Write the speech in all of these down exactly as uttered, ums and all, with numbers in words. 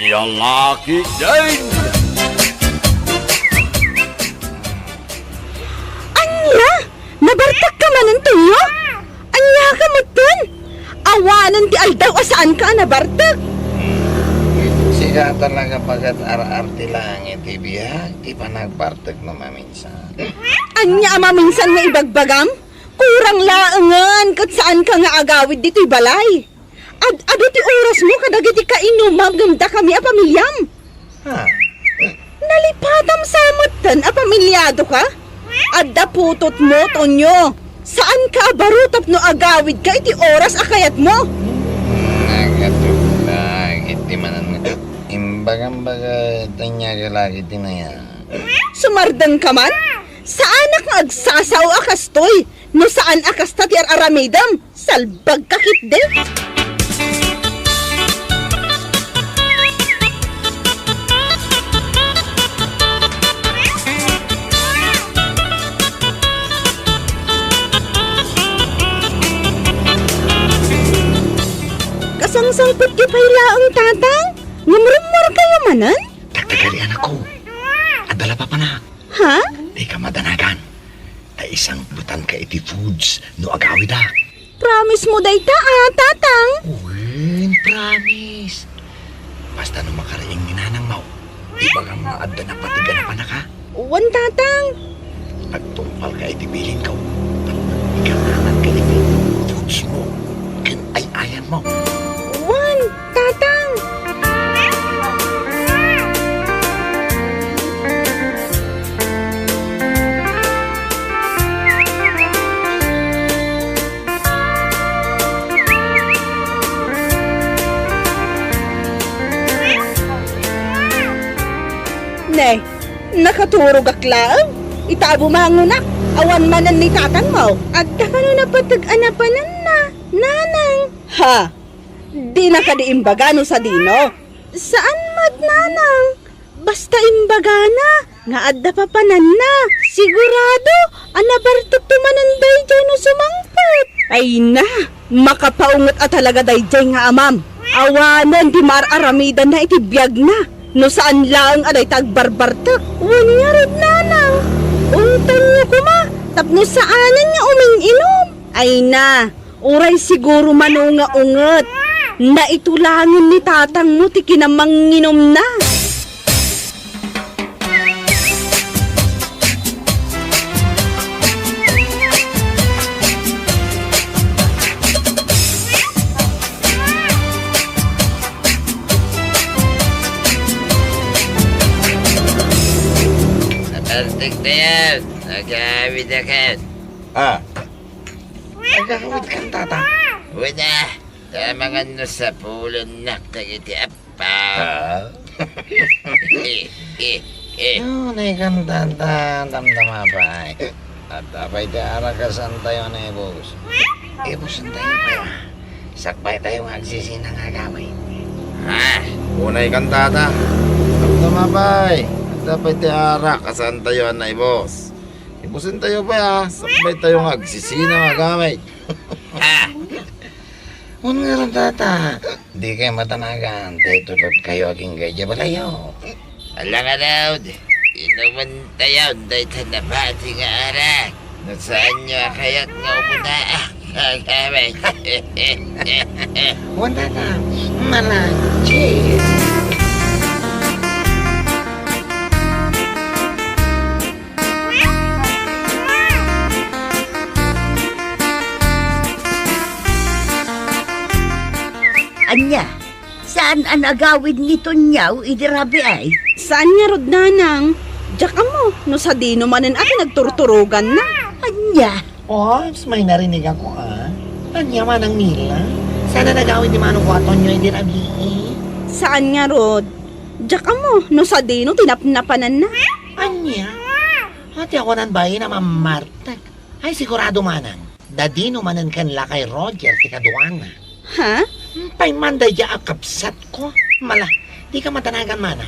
Lalaki din. Ania? Nabartekka manen, Tonyo? Aniaka metten? Awanen ti aldaw a saanka a nabartek. Sika talaga, baket ar-arte laeng iti biag ti panagbartek no maminsan. Ania a maminsan nga ibagbagam? Kurang laengen ket saanka nga agawid ditoy balay. Ad-adu ti orasmo kadagiti kainumam ngem dakami a pamiliam. Ha? Nalipatam sa metten a pamiliadoka? Adda putotmo, Tonyo. Saanka a baro tapno agawidka iti oras a kayatmo. Nakatulak iti manen nga imbagam baket ania nga lagi ti nayan. Sumardengka man? Saanak nga agsasao a kastoy no saan a kasta ti ar-aramidem. Salbagka ketdi! Kasangsangpetyo pay laeng, Tatang? Ngem rummuarkayo manen? Dagdagali, anakko. Adda la papanak. Ha? Dika madanagan. Ta isangpetanka iti foods no agawidak. Promise mo dayta, a, Tatang? Wen, promise. Basta no makariing ni nanangmo, ibagam nga adda napateg a napanak, a. Wen, Tatang. Agtungpalka iti bilinko. Tapno ikanananka iti foodsmo ken ay-ayanmo. Wen, Tatang. Ne, nakaturogak laeng. Ita a bumangonak, awan manen ni tatangmo. Adda kano napateg a napananna, nanang? Ha? Dina kadi imbaga no sadino? Saan met, nanang. Basta imbagana nga adda papananna. Sigurado a nabartekto manen daydiay no sumangpet. Ay na, makapaunget a talaga daydiay nga amam. Awanen ti maar-aramidanna iti biagna no saan laeng a dayta agbarbartek. Wen ngarud, nanang, ungtanyo koma tapno saanen nga uming-inom. Ay na, uray siguro mano nga unget, naitulangen ni tatangmo ti kinamanginomna. Nabartek tayo. Nagawid agad. Ah, Agawid kan tata. Wala. Tamangan no sapulennak dagiti appa. Ah? Unay kan tata, damdama pay. Adda pay ti arak a saantayo a naibus. Ibusen tayo pay, a. Sakbay tayo nga agsisina nga agawid. Ha? Unay kan tata. Damdama pay. Adda pay ti arak a saantayo a naibus. Ibusen tayo pay, a. Sakbay tayo nga agsisina nga agawid. Ha? Wen ngarud, tata, dikay madanagan ta itulodkayo agingga idiay balayo. Ala ngarud, inumen tayo dayta nabati nga arak. No saanyo a kayat nga umuna, a, agawid. Wen, tata, mala, cheers! Ania? Saan a nagawid ni Tonyo idi rabii? Saan ngarud, nanang. Diak ammo no sadino manen a pinagturturoganna. Ania? Oops, may narinigakon, a. Ania manang Mila? Saan a nagawid ni manongko a Tonyo idi rabii? Saan ngarud. Diak ammo no sadino ti napnapananna. Ania? Ati, awanan bain a mammartek. Ay, sigurado manang. Dadino manen ken lakay Roger ti kaduana. Ha? Pay man daydiay a kabsatko. Mala, dika madanagan manang.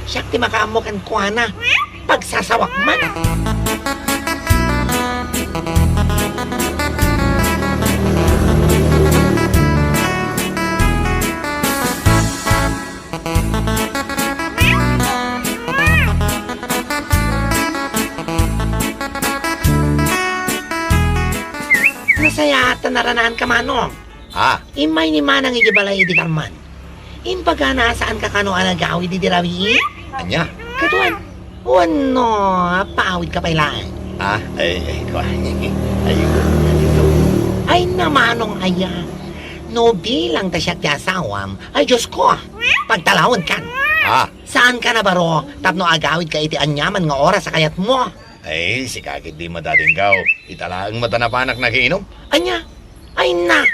Siak ti makaammo kenkuana. Pagsasawak man. Naranaanka, Manong. Ah. Immay ni Manang iti balay idi Carman. Imbagana a saanka kano a nagawid idi rabii? Ania? Kaduan. Wenno, paawidka pay laeng. Ah, ay, ay, kuan. Ay, ay, Ay, na, Manong aya. No bilang ta siak ti asawam, ay, Diosko, pagtalawenkan. Ah. Saanka nabaro tapno agawidka iti aniaman nga oras a kayatmo? Ay, sika ketdi madadinggaw. Ita laeng met a napanak nakiinum. Ania? Ay na!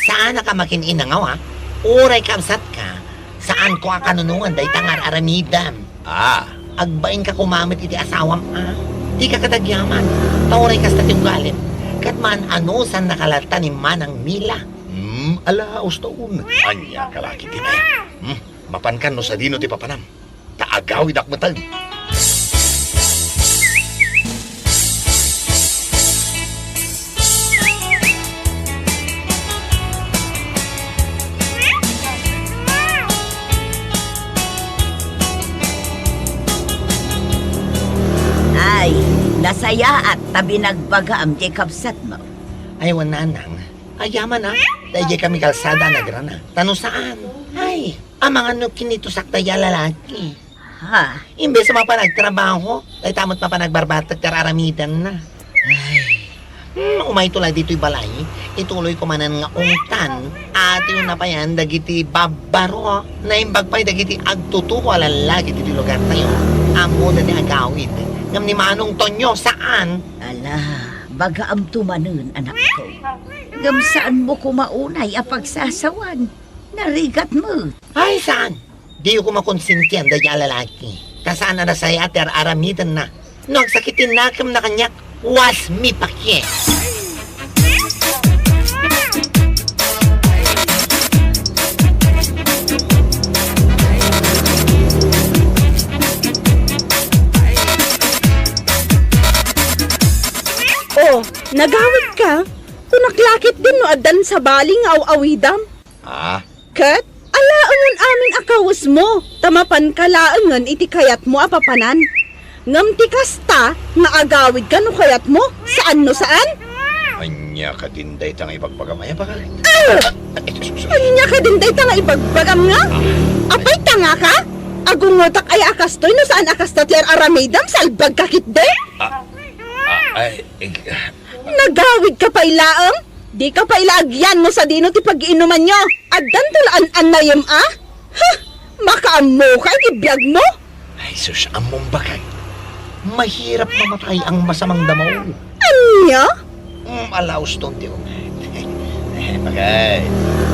Saanka makin-inangaw, a? Uray kabsatka, saanko a kanunongan dayta nga ar-aramidem. Ah. Agbainka koma met iti asawam, a? Dika kadagyaman, ta uray kasta ti ugalim. Ket maan-anusannaka latta ni Manang Mila. Hmm, ala, uston. Ania ka la ketdi, a? Hmm, mapankan no sadino ti papanam. Ta agawidak metten. Ay, nasayaat ta binagbagaam ti kabsatmo. Ay, wen, Nanang. Ayaman, a. Daydiay kami kalsada a nagrana. Ta no saan? Ay, amangan no kinitusak daydiay a lalaki. Ha? Imbes a mapan agtrabaho, dayta met mapan agbarbatek ti ar-aramidenna. Ay. Hmm, umayto la ditoy balay. Ituloyko manen nga ungtan. Atiyo na payan dagiti babbaro. Naimbag pay dagiti agtutuo a lallaki ditoy lugartayo. Ammoda ti agawid. Ngem ni Manong Tonyo, saan. Ala, bagaamto manen, anakko. Ngem saanmo koma unay a pagsasawan. Narigat met. Ay, saan? Diyo koma konsintian daydiay a lalaki. Ta saan a nasayaat ti ar-aramidenna. No agsakit ti nakemna kaniak, was mipakit. Oh, nagawidka? Kunak la ketdin no addan sabali nga aw-awidam. Ah? Ket, alaengen amin a kawesmo, ta mapanka laengen iti kayatmo a papanan. Ngem ti kasta nga agawidka no kayatmo, saan no saan? Ania ketdin dayta nga ibagbagam? Ay, abak-, Ah! Ay, sus, sus. Ania ketdin dayta nga ibagbagam nga? Ah. Apay, tangaka? Agungetak aya a kastoy no saan a kasta ti ar-aramidam, salbagka ketdi? Ah, ah, ay, ig-, Nagawidka pay laeng? Dika pay la agyan no sadino ti pag-iinumanyo. Addanto la an-annayem a? Huh! Makaammoka iti biagmo? Ay, sus, ammom bakay. Mahirap mamatay ang masamang damo. Ania? Mm, ala, uston ti unget. Eh, bakay.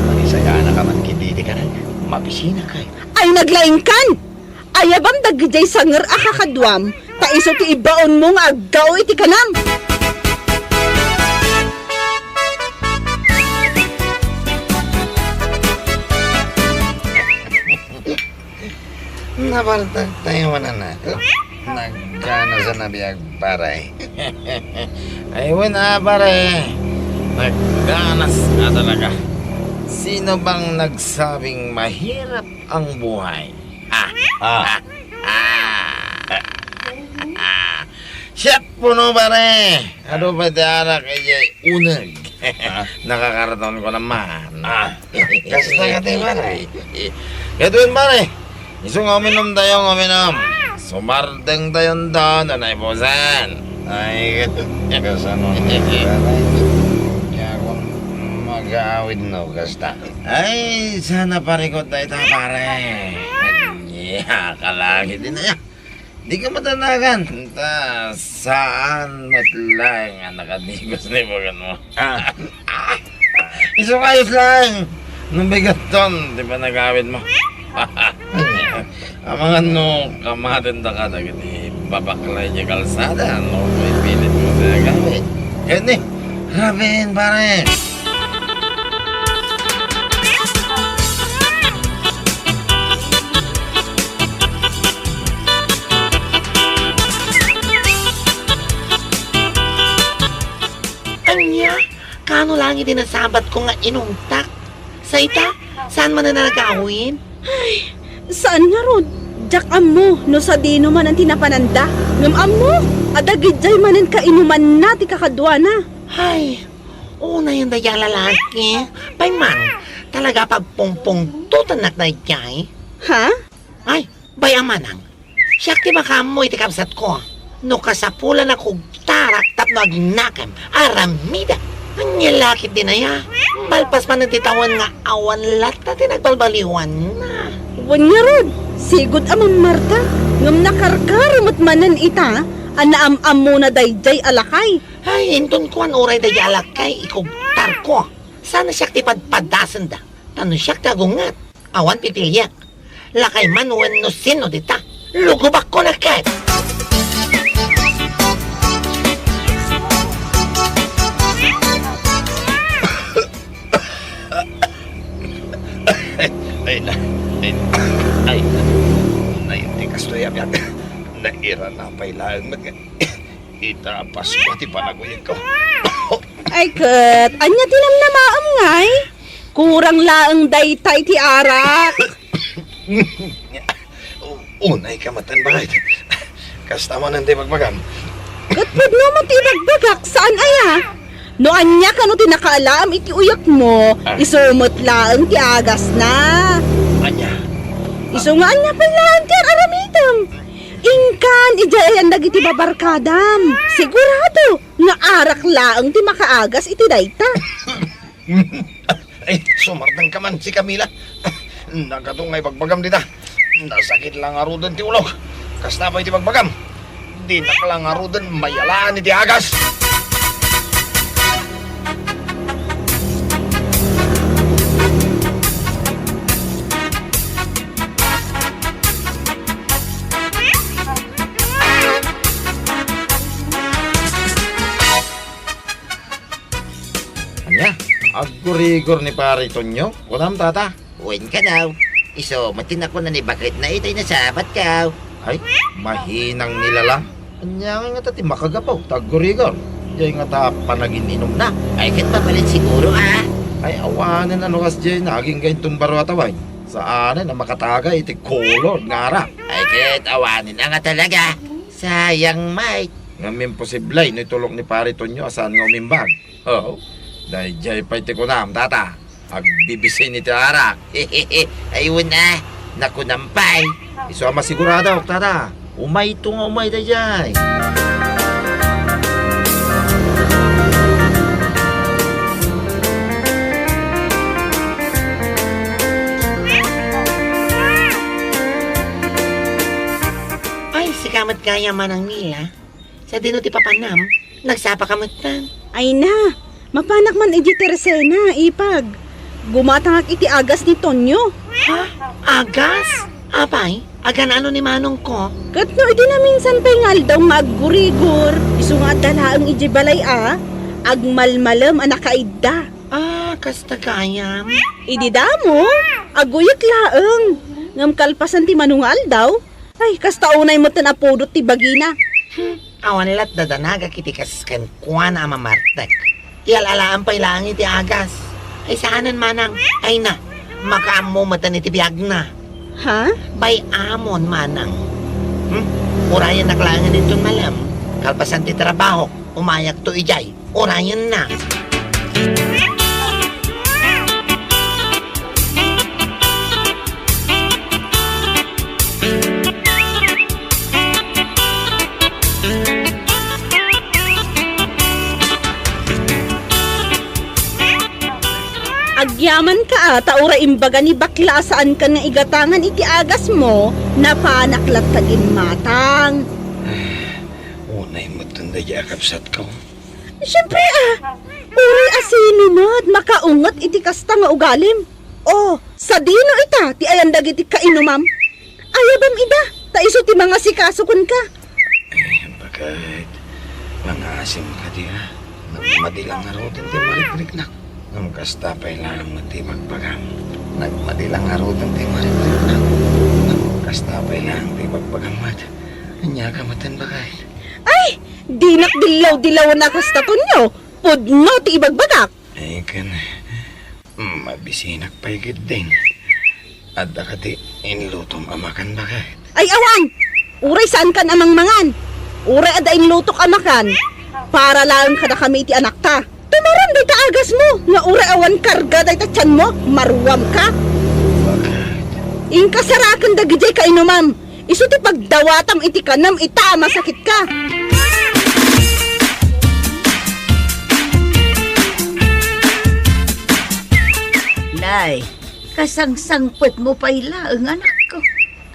Mangisagana ka man ket didi ka na. Mabisina kay. Ay, naglaingkan! Ayabam dagidiay sanger a kakaduam, ta isu ti ibaonmo nga aggao iti kanam. Nabaltak tayo, mananakop. Nagkano sa nabiag, pare? Ay, wen, a, pare. Nagkanas nga talaga. Sino bang nagsabing mahirap ang buhay? Ah. Ah. Siak puno, pare. Adu pay ti arak idiay uneg. Ah. Nakakarton ko naman. Ah. Kasta ka ti, pare. Kaduin, pare. Isu nga uminom tayo, nga uminom. Sumardeng tayo da, no naipusan. Ay, kasano na, pare? Kaya akong mag-aawid, no, kasta. Ay, sana parikot tayo ta, pare. Ania ka lagi din, aya. Di ka matanagan. Ta, saan met laeng a nakadigos ni bagan mo? Ah. Isu kayos laeng. Nung bigatton, di ba nagawid mo? Amangan no, kamaten da ka dagiti babaklay di kalsada, no, pilit mo sa gawid. Kani, rabin, pare. Ania? Kano lang iti nasabatko nga inungtak? Sa ita, saan man a nagawid? Ay, saan ngarud? Diak ammo no sadino manen ti napananda. Ngem ammo a dagidiay manen kainumanna ti kakaduana. Ay, Unayen daydiay a lalaki. Bay, Mang, talaga pagpungpungtotennak daydiay. Ha? Ay, bay, Manang. Siak ti makaammo iti kabsatko. No kasapulan a kugtarak tapno agnakem, aramidek. Ania la ketdin aya? Malpas manen ti tawen nga awan latta ti nagbalbaliwanna. Wen ngarud, sigud a mammarta, ngem nakarkaro met manen ita a naam-ammona daydiay a lakay. Ay, inton kuan uray daydiay a lakay, ikugtarko. Saan a siak ti padpadasenda, ta no siak ti agunget, awan pipiliek. Lakay man wenno sino dita, lugobakko na ket. Ay, ay, na, ay, na, na, hindi kastoy a biag. Nairana pay laeng met nga ita a Pasko ti panaguyegko. Ay, ket, ania ti namnamaem, ngay? Kurang laeng dayta iti arak. U-, unay ka met, baket. Kasta manen ti bagbagam. Ket pudno met ti ibagbagak, saan aya? No ania kano ti nakaalaam iti uyekmo, Ah. isu met laeng ti agasna. Ania? Isu nga ania pay laeng ti ar-aramidem. Inkan idiay ayan dagiti babarkadam. Sigurado nga arak laeng ti makaagas iti dayta. Ay, sumardeng ka man, si Camila. Nagadu nga ibagbagam dita. Nasakit la ngaruden ti ulok. Kasta pay ti bagbagam. Dinak la ngaruden mayalaan iti agas. Ania? Aggurigor ni Pari Tonyo? Kunam, tata? Wen kano. Isu met ti nakuana ni baketna iti nasabatko. Ay, mahinang ni Lala. Ania ngay ngata ti makagapu ta aggurigor? Diay ngata panagin-inumna. Ay, ket mabalin siguro, a. Ay, awanen a no kasdiay no agingga inton baro a tawen. Saanen a makatagay iti kolor nga arak. Ay, ket awanen a nga talaga. Sayang, Mike. Ngem imposible no itulok ni Pari Tonyo a saan nga umimbag. Oh, daydiay pay ti kunam, tata. Agbibisay iti arak. Ay, wen a, nakunam pay. Isu a masiguradok, tata. Umayto nga umay daydiay. Ay, sika met gayam, Manang Mila. Sadino ti papanam? Nagsapa ka metten. Ay na, mapanak man idiay Teresena, ipag. Gumatangak iti agas ni Tonyo. Ha? Agas? Apay, aganano ni manongko? Ket no idi naminsan pay nga aldaw nga aggurigor, isu nga adda laeng idiay balay a, agmalmalem a nakaidda. Ah, kasta gayam. Idi damo, aguyek laeng. Ngem kalpasan ti mano nga aldaw, ay, kasta unay metten a pudot ti bagina. Hmm, awan lat dadanagak iti kas kenkuana a mamartek. Ial-alaam pay laeng iti agas. Ay, saanen, manang. Ay na, makaammo metten iti biagna. Ha? Bay-amon, manang. Hmm? Urayennak laengen inton malem. Kalpasan ti trabahok, umayakto idiay. Urayenna. Agyamanka a, ta uray imbaga ni bakla a saankan nga igatangan iti agasmo, napanak latta gimmatang. Unay metten daydiay a kabsatko. Siempre a, uray a sino met makaunget iti kasta nga ugalim. O, sadino ita ti ayan dagiti kainumam? Ayabam ida, ta isu ti mangasikaso kenka. Eh, baket, mangaasim kadi a. Nagmadi la ngaruden ti marikriknak. Ngem kasta pay laeng met ti bagbagam. Nagmadi la ngaruden ti marikriknak. Ngem kasta pay laeng ti bagbagam met. Ania ka metten, baket? Ay, dinak dillaw-dillawen a kasta, Tonyo. Pudno ti ibagbagak. Ay, ken, mabisinak pay ketdin. Adda kadi inlutom a makan, baket? Ay, awan! Uray saankan a mangmangan. Uray adda inlutok a makan, para laeng kadakami iti anakta. Umaram dayta agasmo, nga uray awan karga dayta tianmo, maruamka. Inka saraken dagidiay kainumam. Isu ti pagdawatam iti kanam ita a masakitka. Nay, kasangsangpetmo pay laeng, anakko.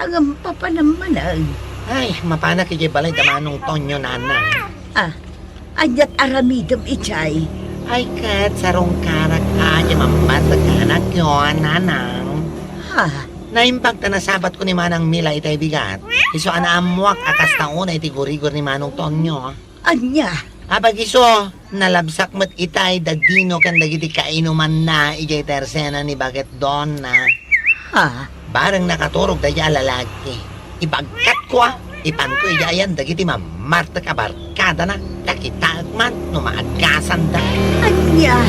Ngem papanam manen. Ay, mapanak idiay balay da Manong Tonyo, Nanang. Ah, ania't aramidem idiay? Ay, ket sarungkarak a, diay mammartek a anakyo, Nanang. Ha? Naimbag ta nasabatko ni Manang Mila itay bigat. Isu a naammoak a kasta unay ti gurigor ni Manong Tonyo. Ania? Apay isu, nalabsak met itay da Dino ken dagiti kainumanna idiay tersena ni Baket Donna. Ha? Bareng nakaturog daydiay a lalaki. Ibagkatko a, ipanko idiay ayan dagiti mammartek a barkadana, ta kitaek man no maagasanda. Ania?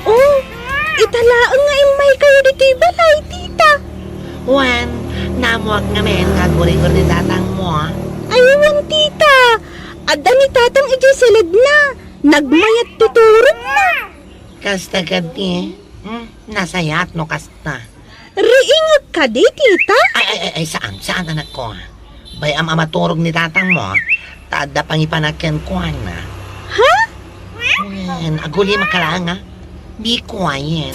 Oh, ita laeng nga immaykayo ditoy balay, tita. Wen, naammoak ngamin nga agurigor ni tatangmo. Ay, wen, tita. Adda ni tatang idiay siledna. Nagmayat ti turogna. Kasta kadi, hmm? Nasayaat no kasta. Riingek kadi, tita? Ay, ay, ay, ay, saan, saan, anakko. Bay-am a maturog ni tatangmo, ta adda pangipanak kenkuana. Ha? Wen, agulimaka laeng, a. Be quiet.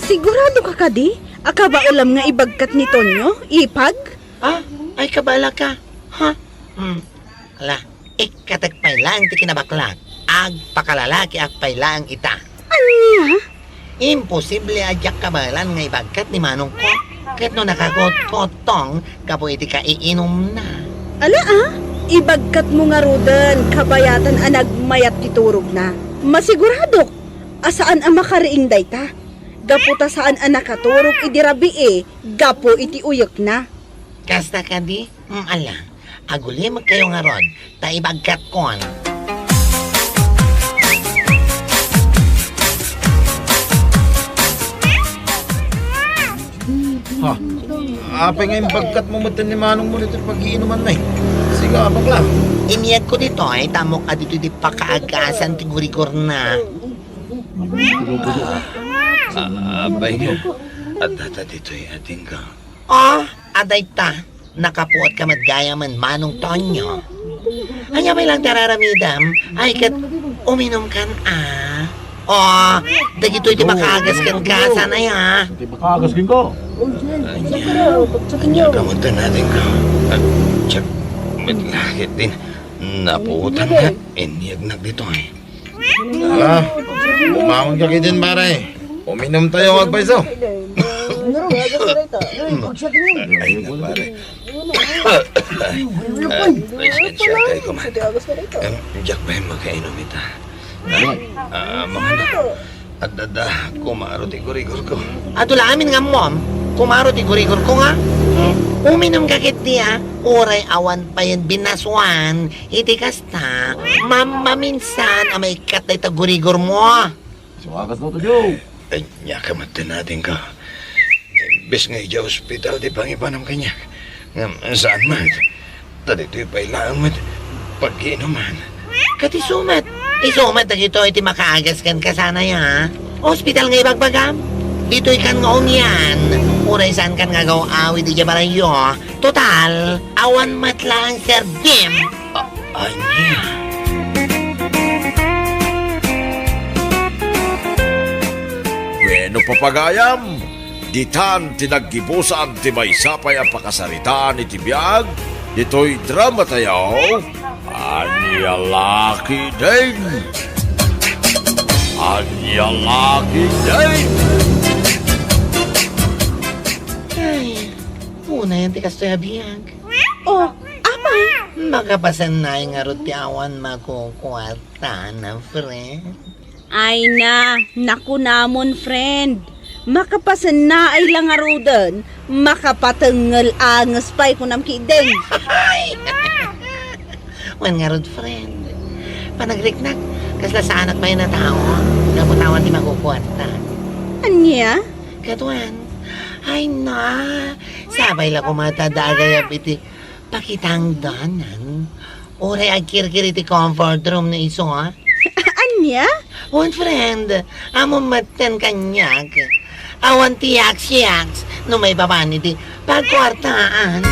Sigurado ka kadi a kabaelam nga ibagkat ni Tonyo, ipag? Ah, ay, kabaelaka. Ha? Hmm. Ala, ikkatek pay laeng ti kinabaklak. Agpakalalakiak pay laeng ita. Ania? Imposible a diak kabaelan nga ibagkat ni manongko. Ket no nakakotkottong gapu iti kaiinumna. Ala, a? Ibagkatmo ngaruden kabayatan a nagmayat ti turogna. Masiguradok a saan a makariing dayta. Gapu ta saan a nakaturog idi rabii gapu iti uyekna. Kasta kadi? Mm, ala, agulimekkayo ngarud, ta ibagkatkon. Ha? Apay nga imbagkatmo metten ni manongmo ditoy pag-iinumanmi? Siga, bakla. Iniyagko ditoy, ta ammok a ditoy ti pakaagasan ti gurigorna. Ah, apay nga, adda ta ditoy, adingga. Oh, adda ita. Nakapuotka met gayamen, Manong Tonyo. Ania pay laeng ti ar-aramidem? Ay, ket uminumkan, a. Oh, dagitoy ti makaagas kenka, saan aya? Ti makaagas kenka. Ania? Ania ka met, adingga? Diak met la ketdin napuotan nga iniyagnak ditoy. Ah, bumangon ka ketdin, pare. Uminumtayo nga agpayso. Ay, na, pare. Ah, pasensya kayo, kuman. Em, diak pay makainom ita. Ah, ah, mga anak, adda kumaro ti gurigorko. Adu la amin nga ammom, kumaro ti gurigorko nga. Uminumka ketdi, a. Uray awan payen binasuan, iti kas- Ta, mammaminsan a maikkat dayta gurigormo. Suagas no to, Joe. Ania ka met, adingga. Imbes nga idiay ospital ti pangipanam kaniak, ngem saan met. Ta ditoy pay laeng met pag-iinuman. Ket isu met. Isu met dagitoy ti makaagas kenka, saan aya? Ospital nga ibagbagam? Ditoy kan nga unian. Uray saan kan nga agaw-awid idiay balayyo. Total, awan met laeng serbim. A-, ania? Wenno, papagayam, ditan ti naggibusan ti maysa pay a pakasaritaan iti biag ditoy dramatayo. Ania la ketdin? Ania la ketdin? Ay, unayen ti kastoy a biag. Oh, apay? Makapasennaay ngarud ti awan makukuarta, friend. Ay na, nakunamon, friend. Makapasennaay la ngaruden, makapatengngel anges pay kunam ketdin. Ay! Wen ngarud, friend. Panagriknak, kasla saanak pay a tao, gapu ta awan ti makukuarta. Ania? Kaduan, ay na, sabay la koma ta adda agayab iti pakitangdanan. Uray agkirkir iti comfort room no isu, ha? Ania? Wen, friend, ammom metten kaniak. Awan ti yaks-yaks no maipapan iti pagkuartaan.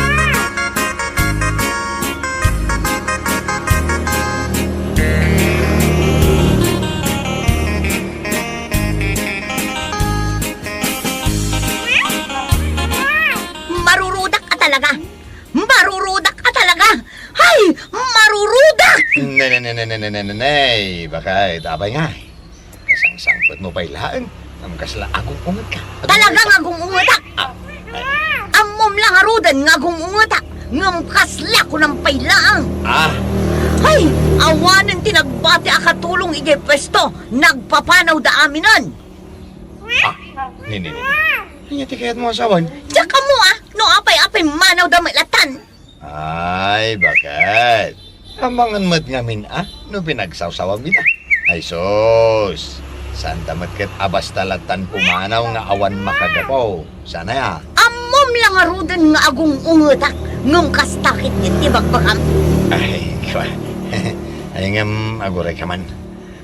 Marurudak a talaga! Marurudak a talaga! Hay! Marurudak! Ne, ne, ne, ne, ne, ne, ne, ne, ne, bakit? Apay ngay? Kasangsangpetmo pay laeng, ngem kasla agung-ungetka. Talagang agung-ungetak! Ah, ay. Ammom la ngaruden nga agung-ungetak, ngem kasla kunam pay laeng. Ah. Hay! Awanen ti nagbati a katulong idiay puesto, nagpapanawda aminen. Ah, ni, ni, ni, ni. Ania ti kayatmo a sawen? Diak ammo, ah, no apay-apay manawda met latan. Ay, bakit? Amangan met ngamin, ah, no pinagsawsawam ita. Ay, sus! Saanta met ket a basta latan pumanaw nga awan makagapu. Saan aya? Ammom la ngaruden nga agung-ungetak, ngem kasta ket ti bagbagam. Ay, kwa. Ay, ngem, aguray ka man.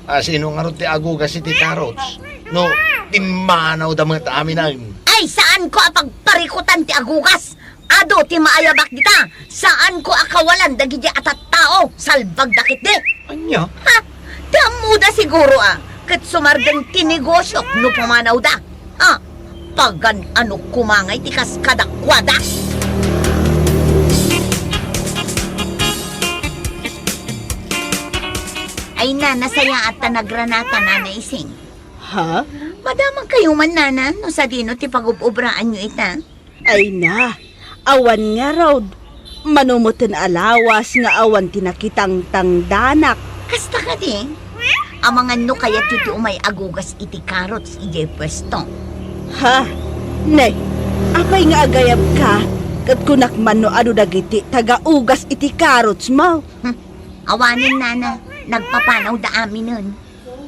A, sino ngarud ti agugas iti carrots? No, timmanawda met aminen. Ay, saanko a pagparikutan ti agugas. Adu ti maayabak dita. Saanko a kawalan dagiti a tattao. Salbagda ketdi. Ania? Ha? Ti ammoda siguro a ket sumardeng ti negosiok no pumanawda. Ha? Pagan-anok koma ngay ti kas kadakuada. Ay na, nasayaat ta nagranata, Nana Ising. Ha? Madamagkayo man, Nana, no sadino ti pagub-obraanyo ita? Ay na, awan ngarud. Mano metten a lawas nga awan ti nakitangtangdanak. Kasta kadi? Amangan no kayatyo ti umay agugas iti carrots idiay puesto. Ha? Ne, apay nga agayabka? Ket kunak man no adu dagiti taga-ugas iti carrotsmo. Hmm. Awanen, Nana. Nagpapanawda aminen.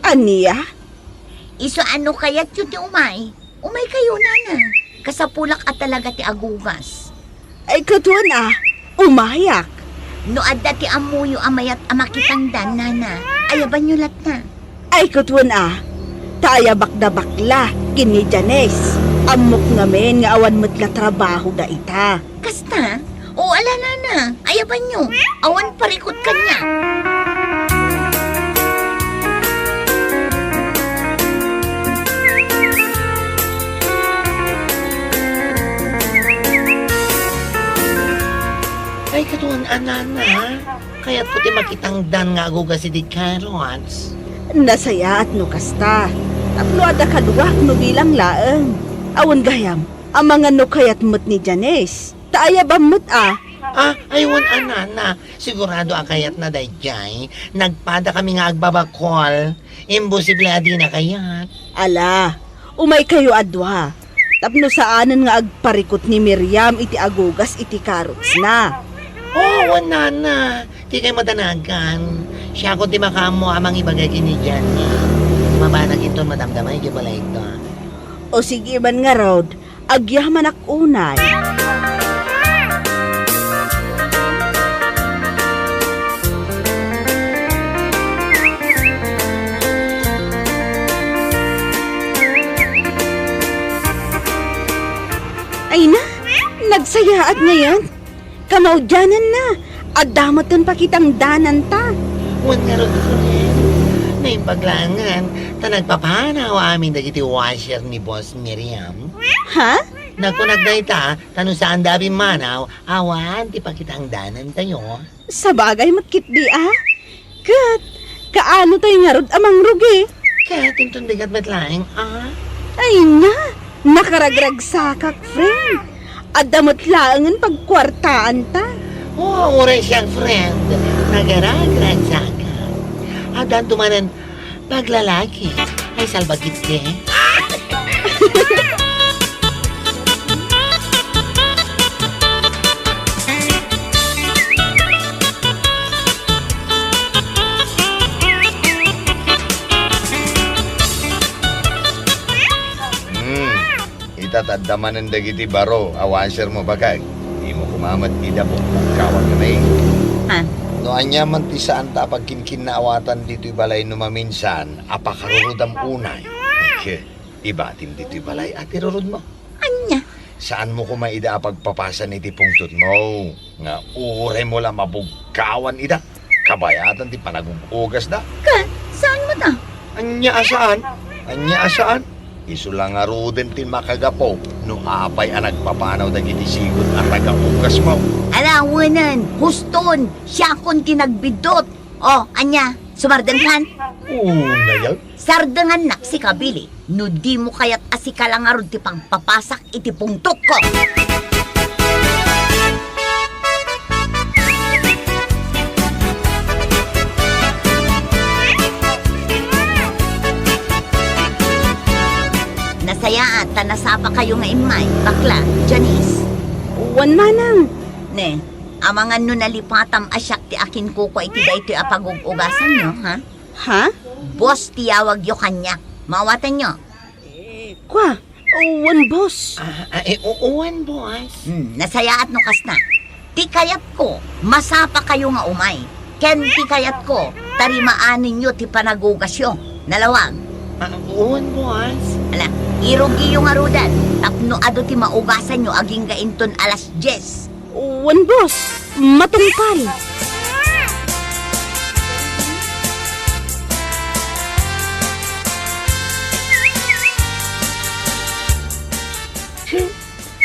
Ania? Isu a no kayatyo ti umay, umaykayo, Nana. Kasapulak a talaga ti agugas. Ay, kaduan a, umayak. No adda ti ammoyo a mayat a makitangdan, Nana, ayabanyo latta. Ay, kaduan a, ta ayabakda bakla ken ni Janice. Ammok ngamin nga awan met la trabahoda ita. Kasta? O, ala, Nana, ayabanyo. Awan parikut kaniak. Ay, kaduan a, Nana. Kayatko ti makitangdan nga agugas iti carrots. Nasayaat no kasta. Tapno adda kaduak no bilang laeng. Awan gayam, amangan no kayat met ni Janice. Ta ayabam met a. Ah, ay, wen a, Nana. Sigurado a kayatna daydiay. Nagpadakami nga agbabakol. Imposible a dina kayat. Ala, umaykayo a dua. Tapno saanen nga agparikut ni Miriam iti agugas iti carrotsna. Oo, wen, Nana. Ti kay madanagan. Siakon ti makaammo a mangibaga ken ni Jenny. Mabanak inton madamdama idiay balayda. O sige man ngarud, agyamanak unay. Ay na, nagsayaat ngayon. Kamaudiananna, adda met ti pakitangdananta. Wen ngarud, friend, naimbag laengen, ta nagpapanaw amin dagiti washer ni Boss Miriam. Ha? Nakunak dayta, ta no saanda a pimmanaw, awan ti pakitangdanantayo. Sabagay met ketdi a. Ket, kaano tayo ngarud a mangrugi? Ket inton bigat met laeng, a? Ay na, nakaragragsakak, friend. Adda met laengen pagkuartaanta. Oo, uray siak, friend. Nakaragragsakak. Addanto manen Paglalaki, ay salbagit ke. Hmm. Ita, ta adda manen dagiti baro a washer mo, bakag. Dimo koma met ida bugbugkawan kami. Ha? No ania man ti saanta a pagkinkinnaawatan ditoy balay no maminsan a pakarurodam unay. Ket ibatim ditoy balay a ti rurod mo. Ania? Saan mo koma ida a pagpapasan iti pungtot mo. Nga uray mo la mabugkawan ida, kabayatan ti panagug-ugasda. Ket, saan met a? Ania a saan? Ania a saan? Isu la ngaruden ti makagapu no apay a nagpapanaw dagiti sigud a taga-ugasmo. Ala, wenen, huston, siakon ti nagbiddut. O, ania, sumardengkan? Unay a? Sardengannak sika, Billy, no dimo kayat a sika la ngarud ti pagpapasak iti pungtotko. Nasayaat ta nasapakayo nga immay, bakla, Janice. Wen, manang. Ne, amangan no nalipatam a siak ti akinkukua iti daytoy a pagug-ugasanyo, ha? Ha? Boss ti yawagyo kaniak. Maawatanyo? Kua, wen, boss. Ah, ah, eh, oo, wen, boss. Hmm, nasayaat no kasta. Ti kayatko, masapakayo nga umay. Ken ti kayatko, tarimaanenyo ti panagugasyo. Nalawag. Ah, wen, boss. Ala, irugiyo ngaruden, tapno adu ti maugasanyo agingga inton alas dies. Wen, boss. Matungpal.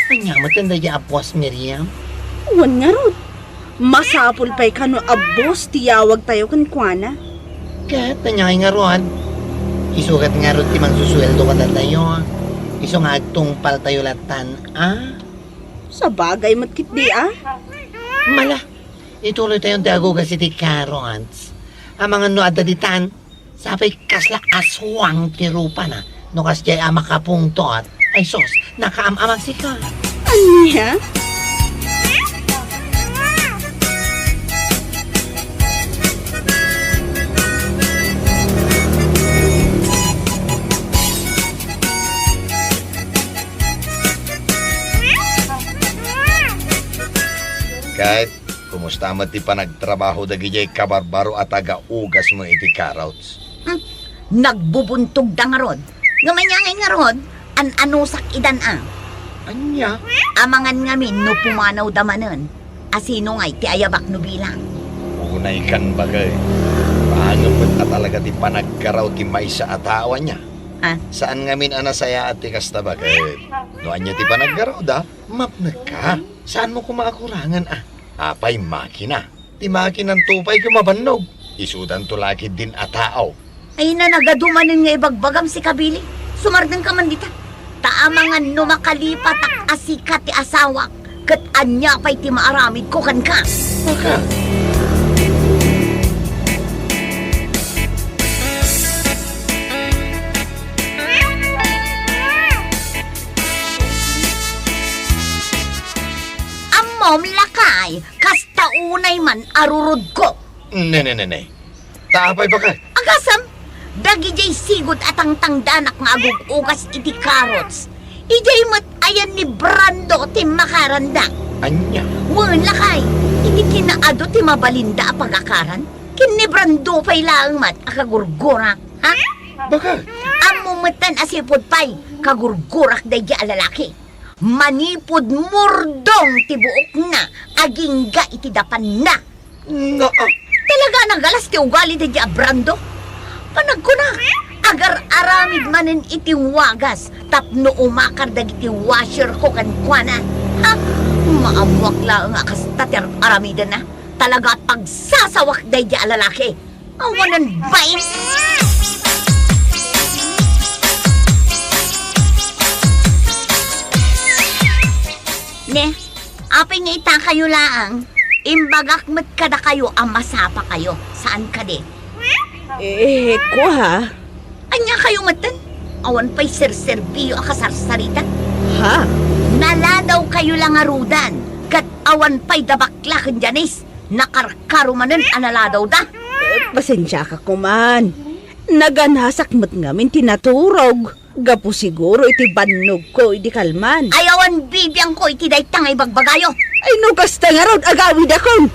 Ania met daydiay a boss, Miriam? Wen ngarud. Masapul pay kano a boss ti yawagtayo kenkuana. Ket ania ngarud? Isu ket ngarud ti mangsusueldo kadatayo. Isu nga agtungpaltayo lattan, a? Sabagay met ketdi, a? Mala, ituloytayon ti agugas iti carrots. Amangan no adda ditan, sapay kasla aswang ti rupana. No kasdiay a makapungtot, ay sus, nakaam-amag sika. Ania? Ket, kumusta met ti panagtrabaho dagidiay kabarbaro a taga-ugasmo iti carrots? Hmm, nagbubuntogda ngarud. Ngem ania ngay ngarud, an-anusak idan a. Ania? Amangan ngamin no pumanawda manen. Asino ngay ti ayabak no bilang? Unaykan, baket. Bangem met a talaga ti panagkaraw ti maysa a tao, ania? Ha? Saan ngamin a nasayaat ti kasta, baket. No ania ti panagkarawda, mapnekka. Saanmo koma a kurangen a. Apay makina? Ti makinanto pay ket mabannog. Isudanto la ketdin a tao. Ay, nanagadu manen nga ibagbagam, sika Billy. Sumardengka man dita. Ta amangan no makalipatak a sika ti asawak, ket ania pay ti maaramidko kenka? Baka. Ammom, lakay, kasta unay man a rurodko. Ne, ne, ne, ne. Ta apay, baket? Agasem, dagidiay sigud a tangtangdanak nga agug-ugas iti carrots, idiay met ayan ni Brando ti makaranda. Ania? Wen, lakay, iti kinaadu ti mabalinda a pagakaran, ken ni Brando pay laeng met a kagurgurak, ha? Baket? Ammom metten a sipud pay, kagurgurak daydiay a lalaki. Manipud murdong ti buokna agingga iti dapanna. Nga, ah. Talaga a nagalas ti ugali daydiay a Brando. Panagkunak, agar-aramid manen iti wagas tapno umakar dagiti washerko kenkuana. Ha? Maammoak laeng a kasta ti ar-aramidenna. Talaga a pagsasawak daydiay a lalaki. Awanan bain! Ne, apay nga itakayo laeng? Imbagak met kadakayo a masapakayo. Saan kadi? Eh, kua. Ania kayo metten? Awan pay serserbio a kasarsarita? Ha? Naladaw kayo la ngaruden, ket awan pay da bakla ken Janice. Nakarkaro manen a naladawda. Eh, pasensiaka koman. Naganasak met ngamin ti naturog. Gapu siguro iti bannogko idi kalman. Ay, awan bibiangko iti dayta nga ibagbagayo. Ay, no kasta ngarud, agawidakon.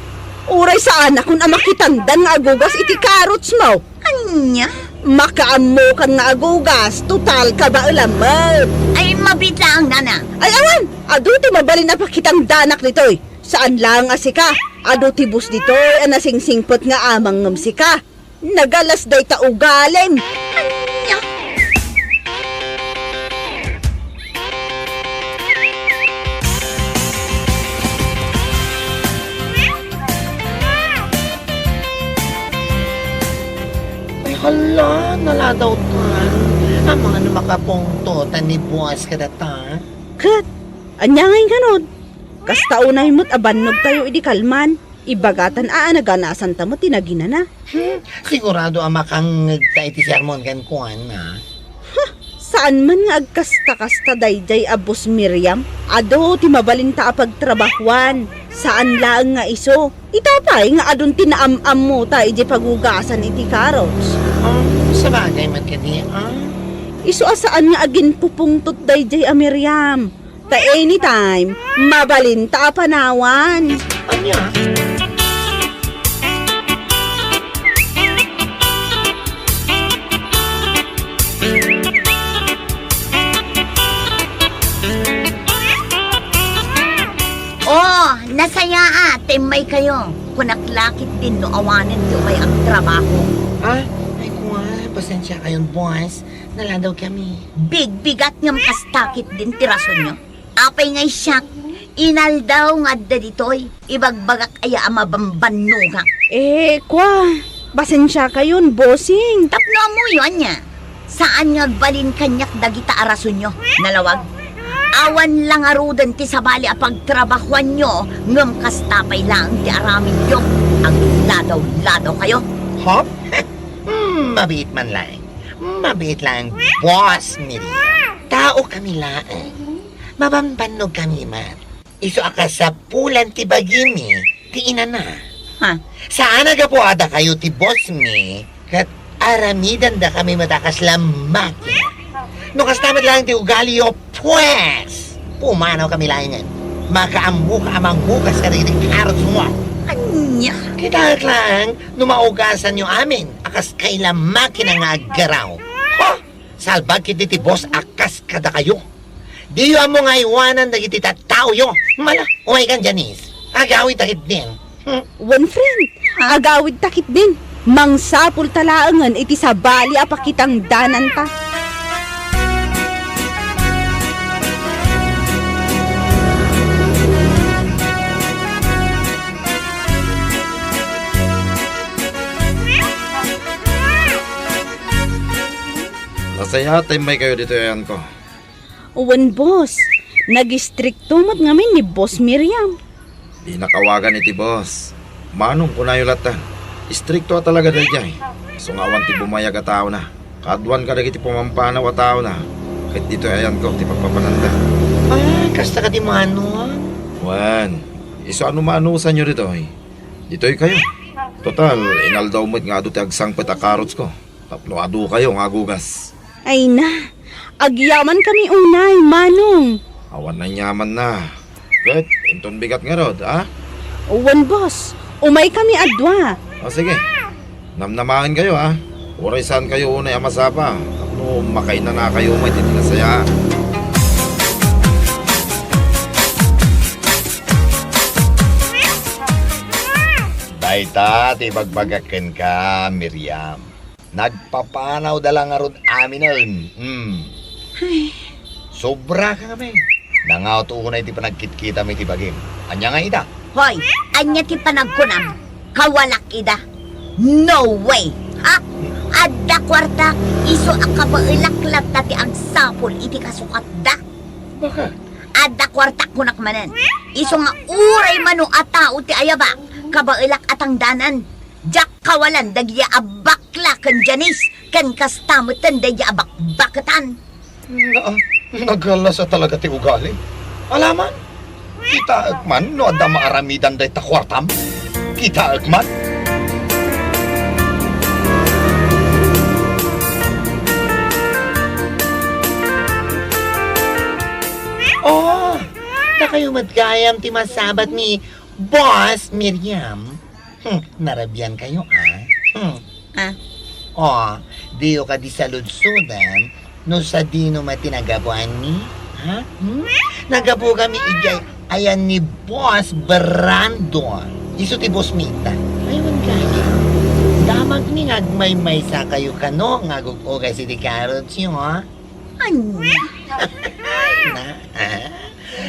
Uray saanakon a makitandan nga agugas iti karotsmo. Ania? Makaammokan nga agugas, total, kabaelam met. Ay, mabiit laeng, nana. Ay, awan! Adu ti mabalin a pakitandanak ditoy. Saan laeng a sika. Adu ti boss ditoy a nasingsingpet nga amang ngem sika. Nagalas dayta ugalim. Ania? Ay, hala, naladawtan. Amangan no makapungtotan ni boss kadata. Ket, ania ngay ngarud? Kasta unay met a bannogtayo idi kalman. Ibagatan a, a naganasanta met ti naginana. Hmm, sigurado a makangngegta iti sermon kenkuana. Huh, saan man nga agkasta-kasta daydiay a boss Miriam. Adu ti mabalinta a pagtrabahuan. Saan laeng nga isu. Ita pay nga adun ti naam-ammota idiay pagugasan iti karots. Ah, sabagay met kadi, ah. Isu a saan nga aginpupungtot daydiay a Miriam. Ta anytime, mabalinta a panawan. Ania? Oh, nasayaat, ta immay kayo. Kunak lakit din no awanen ti umay agtrabaho. Ah, ay, kuwan, pasensia kayon, boss. Naladaw kami. Bigbigat ngem kasta kit din ti rasonyo. Apay nga siak, inaldaw nga adda ditoy, ibagbagak aya a mabambannogak. Eh, kwa, pasensia kayon, bossing. Tapno ammoyo, ania? Saan nga agbalin kaniak dagita a rasonyo, nalawag? Awan la ngaruden ti sabali a pagtrabahuanyo, ngem kasta pay laeng ti aramidyo. Agladaw-ladaw kayo. Hop? Hmm, mabiit man laeng. Mabiit laeng, Boss Miriam. Tao kami laeng. Mabambannog kami man. Isu a kasapulan ti bagimi ti inana. Ha? Saan a gapu a dakayo ti bossmi, ket aramidandakami met a kasla makina. No kasta met laeng ti ugaliyo, pues, pumanaw kami laengen. Makaammoka a manghugas kadagiti karotsmo. Ania? Kitaek laeng no maugasanyo amin a kas kayla makina nga aggaraw. Ha? Salbag ketdi ti boss a kas kadakayo. Diyo ammo nga aywanan dagiti tattaoyo. Mala, umaykan, Janice. Agawidta ketdin. Hmm. Wen, friend, agawidta ketdin. Mangsapulta laengen iti sabali a pakitangdananta. Nasayaat ta immay kayo ditoy ayanko. Wen, boss. Nagistrikto met ngamin ni Boss Miriam. Dina awagan iti boss. Manong kunayo latta. Istrikto a talaga daydiay. Isu nga awan ti bumayag a taona. Kaaduan kadagiti pumampanaw a taona. Ket ditoy ayanko ti pagpapananda. Ay, kasta kadi, Manong? Wen, isu a no maanosanyo ditoy. Ditoy kayo. Total, inaldaw met nga adu ti agsangpet a karotsko. Tapno adu kayo nga agugas. Ay na, agyaman kami unay, Manong. Awan nanyaman na. Ket, inton bigat ngarud, a? Wen, boss. Umay kami a dua. O, sige. Namnamaen kayo, a? Uray saan kayo unay a masapa. Tapno makainana kayo met iti nasayaat. Dayta ti ibagbagak kenka, Miriam. Nagpapanawda la ngarud aminen. Hmm. Ay. Sobra ka ngamin. Nangaot unay ti panagkitkitam iti bagim. Ania nga ita? Hoy, ania ti panagkunam? Kawalak ida. No way. Ha? Adda kuarta, isu a kabaelak latta ti agsapul iti kasukatda. Bakit? Adda kuarta kunak manen. Isu nga uray mano a tao ti ayabak, kabaelak a tangdanan. Diak kawalan dagiti a bakla a ken Janice, ken kasta metten daydi a bakbaketan. Na, nagalas a talaga ti ugali. Alaman, kitaek man no adda maaramidan dayta kuartam. Kitaek man. Oh, dakayo met gayam ti masabat ni Boss Miriam. Hmm, narabian kayo, ah. Hmm. Ah. Oh, diyo kadi saludsodan no sadino met ti nagapuanmi? Ha? Hmm? Nagapu kami idiay ayan ni Boss Brando. Isu ti boss mi ita. Aywan kayo. Damagmi nga agmaymaysa kayo kano nga agug-ugas iti carrots yo, ha? Ania? Na, ah?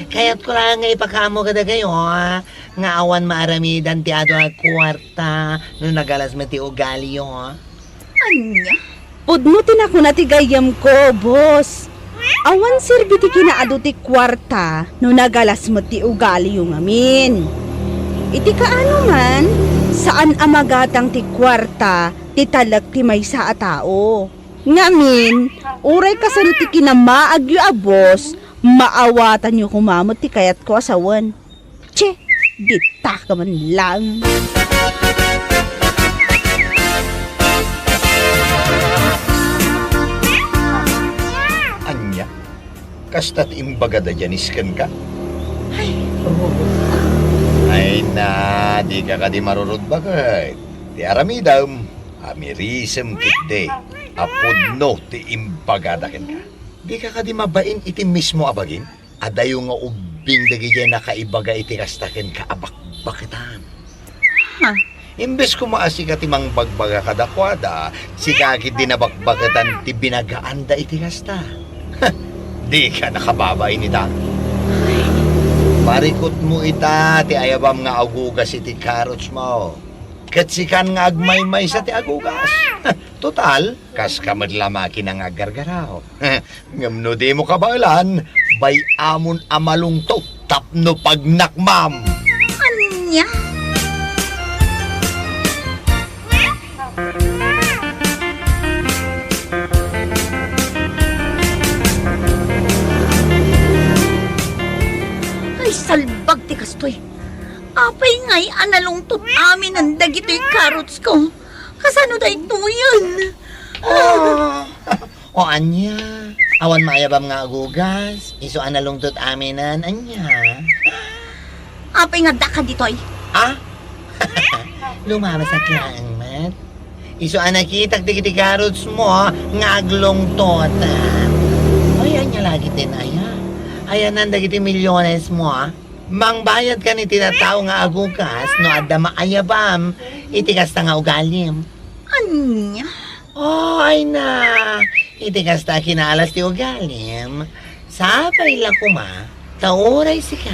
Kayatko laeng nga ipakaammo kadakayo, ah, nga awan maaramidan ti adu a kuarta no nagalas met ti ugaliyo, ah. Ania? Pudno ti nakuna ti gayyemko, boss. Awan serbi ti kinaadu ti kuarta no nagalas met ti ugaliyo ngamin. Iti kaano man, saan a magatang ti kuarta ti talek ti maysa a tao. Ngamin, uray kasano ti kinamaagyo a boss, maawatanyo koma met ti kayatko a sawen. Che, dita ka man lang. Ania? Kasta ti imbaga da Janice kenka? Ay, rurot. Ay na, dika kadi marurot baket. Ti aramidem, amirisem ketdi a pudno ti imbagada kenka. Dika kadi mabain iti mismo a bagim? Adayo nga ubbing dagidiay nakaibaga iti kasta kenka a bakbaketan. Ha? Imbes koma a sika ti mangbagbaga kadakuada, sika ketdi nabakbaketan ti binagaanda iti kasta. Dika nakababain ita. Parikutmo ita ti ayabam nga agugas iti carrotsmo. Ket sikan nga agmaymaysa ti agugas. Total, kaska met la makina nga aggargaraw. Ngem no dimo kabaelan, bay-amon a malungtot tapno pagnakmam. Ania? Ay, salbag ti kastoy. Apay ngay a nalungtot aminen dagitoy carrotsko? Kasano daytoyen? Ah. O ania? Awan maayabam nga agugas? Isu a nalungtot aminen, ania? Apay nga addaka ditoy? Ah? Lumabas a laeng met. Isu a nakitak dagiti carrotsmo nga aglungtot. Ay, ania la ketdin aya? Ayanan dagiti milyonesmo, ah. Mangbayad kan iti tattao nga agugas no adda maayabam iti kasta nga ugalim. Ania? Oh, ay na. Iti kasta a kinaalas ti ugalim, sapay la koma, ta uray sika,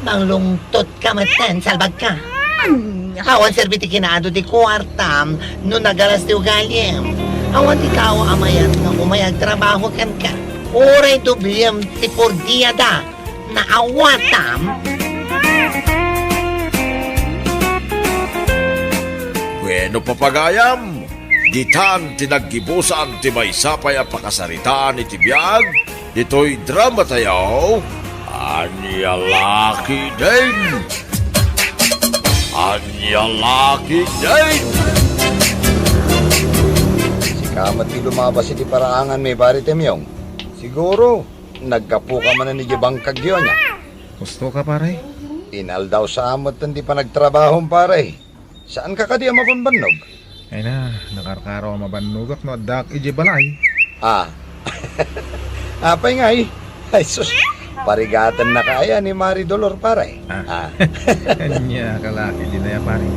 manglungtot ka metten, salbag ka. Ania? Awan serbi ti kinaadu ti kuartam no nagalas ti ugalim. Awan ti tao a mayat nga umay agtrabaho kenka. Uray doblem ti pordiada. Naawatam? Bueno, papagayam, ditan ti naggibusan ti maysa pay a pakasaritaan iti biag ditoy drama tayo, Ania la ketdin? Ania la ketdin? Sika met ti lumabas iti paraangan, Pare Temyong. Siguro, naggapuka manen idiay bangkagyo, ania? Husto ka, pare. Inaldaw sa met ti panagtrabahom, pare. Saanka kadi a mabanbannog? Ay na, nakarkaro a mabannogak no addak idiay balay. Ah. Apay ngay? Ay, sus. Parigatan na kaya ni Mari Dolor, pare. Ah. Ah. Ania ka la ketdin aya, pare.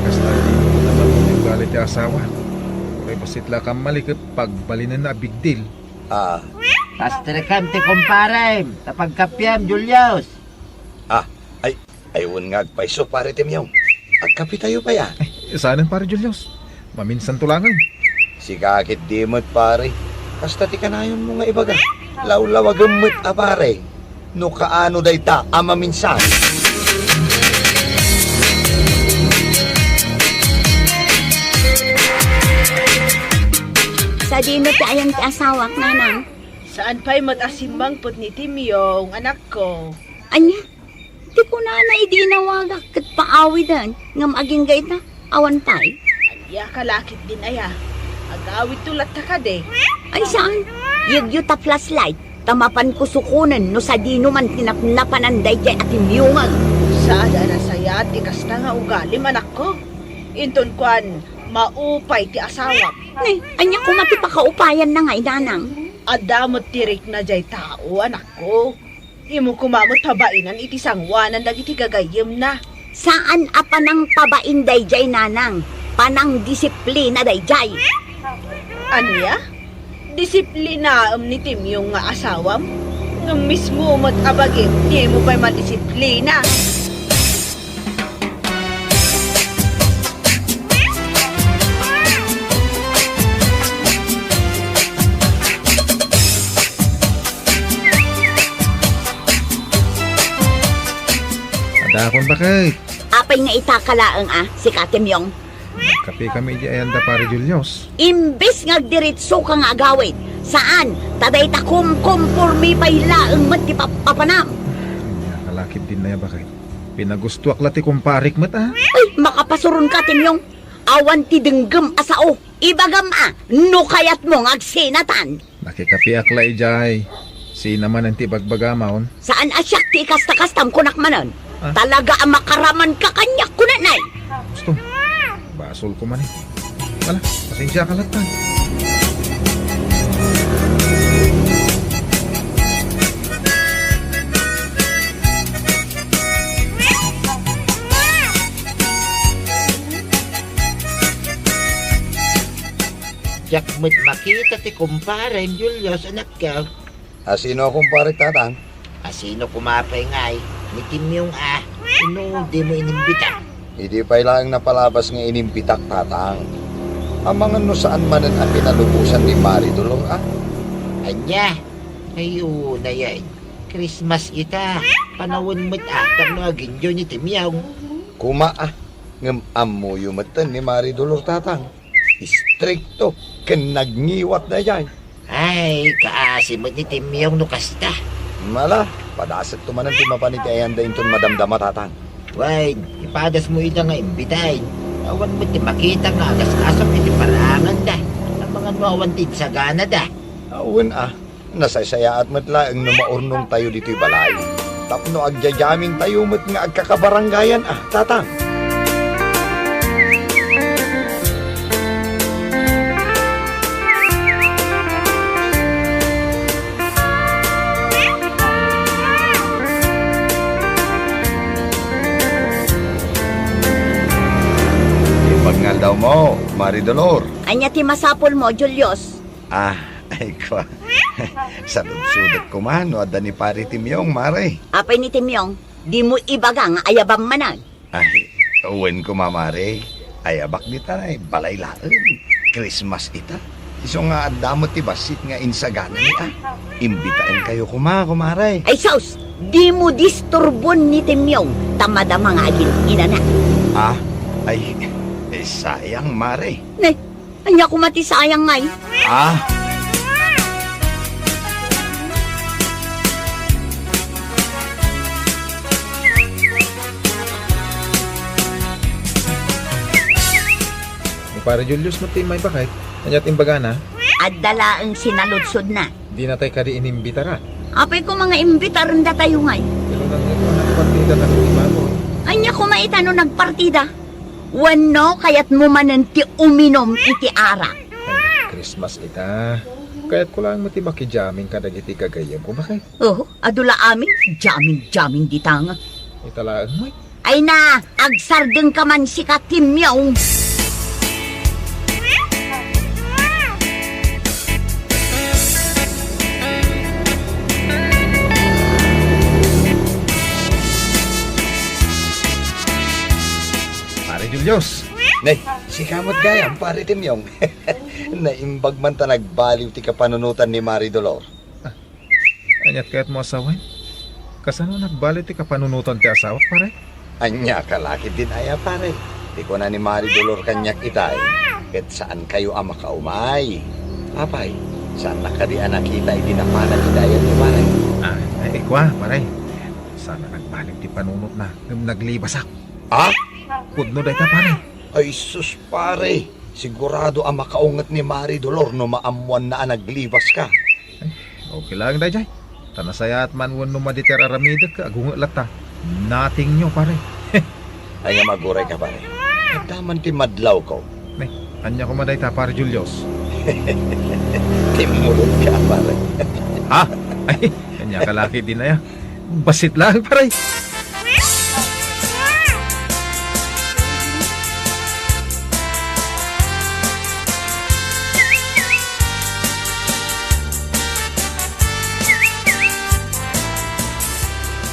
Kasta di mo naman yung galit ti asawa. Uray bassit la kan maliket, pagbalinen na a big deal. Ah. Pastrikam ti kumparem, ta pagkapiam, Julius. Ah, ay, ay, wen nga agpayso, Pare Temyong. Agkapitayo pay, ah. Ay, saanen, Pare Julius. Maminsan to langen. Sika ketdi met, pare. Kasta ti kanayonmo nga ibaga. Lawlawagem met a, pare. No kaano dayta a maminsan. Sadino ti ayan ti asawak, nanang? Saan pay met a simmangpet ni Timyong, anakko? Ania? Ti kunana idi inawagak ket paawiden, ngem agingga ita, awan pay. Ania ka lakit din aya? Agawidto latta kadi? Ay, saan? Yegyo ta flashlight, ta mapanko sukonen no sadino man ti napnapanan daydiay a Timyongen. Saan a nasayaat ti kasta nga ugalim, anakko? Inton kuan, maupay ti asawam. Ne, ania koma ti pakaupayanna ngay, nanang? Adda met ti rikna diay tao, anakko. Imo koma met pabainan iti sangoanan dagiti gagayyemna. Saan a panangpabain daydiay, nanang. Panangdisiplina daydiay. Ania? Disiplinaem ni Timyong nga asawam? Ngem mismo met a bagim, dimo pay madisiplina. Adakon, baket. Apay nga ita ka laeng a, sika, Timyong? Nagkape kami iti ayanda, Pare Julius. Imbes nga agdiritso ka nga agawid, saan, ta dayta kumkumpormi pay laeng met ti pap-, papanam. Ania ka lakit din aya, baket. Pinagustoak la ti kumparik met, a. Ay, makapasuron ka, Timyong. Awan ti denggem a sao. Ibagam a, no kayatmo nga agsinatan. Nakikapiak la idiay. Sina manen ti bagbagamon? Saan a siak ti ikasta-kastam kunak manen. Ah. Talaga a makaraman ka kaniak kunanay. Gusto. Basol ko man eh. Wala, pasensia ka latta. Diak met makita ti kumparem, Julius, anakko. A sino a kumpare, Tatang? A sino koma pay ngay, ni Timyong a, no dimo inimbita? Idi pay laeng napalabas nga inimbitak, Tatang. Amangan no saan manen a pinalubosan ni Mari Dolor, a? Ania? Ay, oo, nayan. Christmas ita. Panawen met a, tapno aginjo ni Timyong. Koma a, ngem ammoyo metten ni Mari Dolor, Tatang. Istrikto ken nagngiwat daydiay. Ay, kaasi met ni Timyong no kasta. Mala, padasekto manen ti mapan iti ayanda inton madamdama, Tatang. Wen, ipadasmo ita nga imbitaen. Awan met ti makita nga agas-asok iti paraanganda. Amangan no awan ti insaganada. Awan a, nasaysayaat met laeng no maurnongtayo ditoy balay. Tapno agjajamintayo met nga agkakabarangayan a, Tatang. Imbag nga aldawmo, Mari Dolor. Ania ti masapulmo, Julius? Ah, ay kwa. Saludsodek koma no adda ni Pari Timyong, Mare. Apay ni Timyong? Dimo ibaga nga ayabam manen. Ay, wen koma, Mare. Ayabak dita, ay, balay laeng. Christmas ita. Isu nga adda met ti bassit nga insaganami a. Imbitaenkayo koma, kumare. Ay, sus! Dimo disturbon ni Timyong, ta madama nga agin-inana. Ah, ay, eh, sayang, Mare. Ne, Ania koma ti sayang ngay? Ah? Ni Pare Julius met ti immay, baket. Ania ti imbagana? Adda laeng sinaludsodna. Dinatay kadi inimbitara? Apay koma nga imbitaren datayo ngay? Pero nagpartida kadi ti baro. Ania koma ita no nagpartida? Wenno, kayatmo manen ti uminom iti arak? Ay, Christmas ita. Kayatko laeng met ti makijamming kadagiti gagayyemko, baket. Oh, adu la amin, jamming-jamming dita nga. Ita laeng met. Ay na, agsardengka man sika, Timyong. Pare Julius. Ne, sika met gayam, Pare Timyong. Naimbag man ta nagbaliw ti kapanunotan ni Mari Dolor. Ah, aniat kayatmo a sawen? Kasano nagbaliw ti kapanunotan ti asawak, pare? Ania ka lakit din aya, pare? Ti kuna ni Mari Dolor kaniak itay, ket saankayo a makaumay. Apay, saannak kadi a nakita idi napanan ti dayag ni pare? Ah, ay, kua, pare. Saan a nagbaliw ti panunotna ngem naglibasak. Ha? Pudno dayta, pare. Ay, sus, pare. Sigurado a makaunget ni Mari Dolor no maammoanna a naglibaska. Ay, okay lang dayjay. Ta nasayaat man wenno madi ti ar-aramidek, agunget latta. Nothing new, pare. Ania, agurayka, pare? Adda man ti madlawko. Ne, ania koma dayta, Pare Julius? Timmulodka, pare. Ha? Ay, ania ka laki din aya. Bassit lang, pare.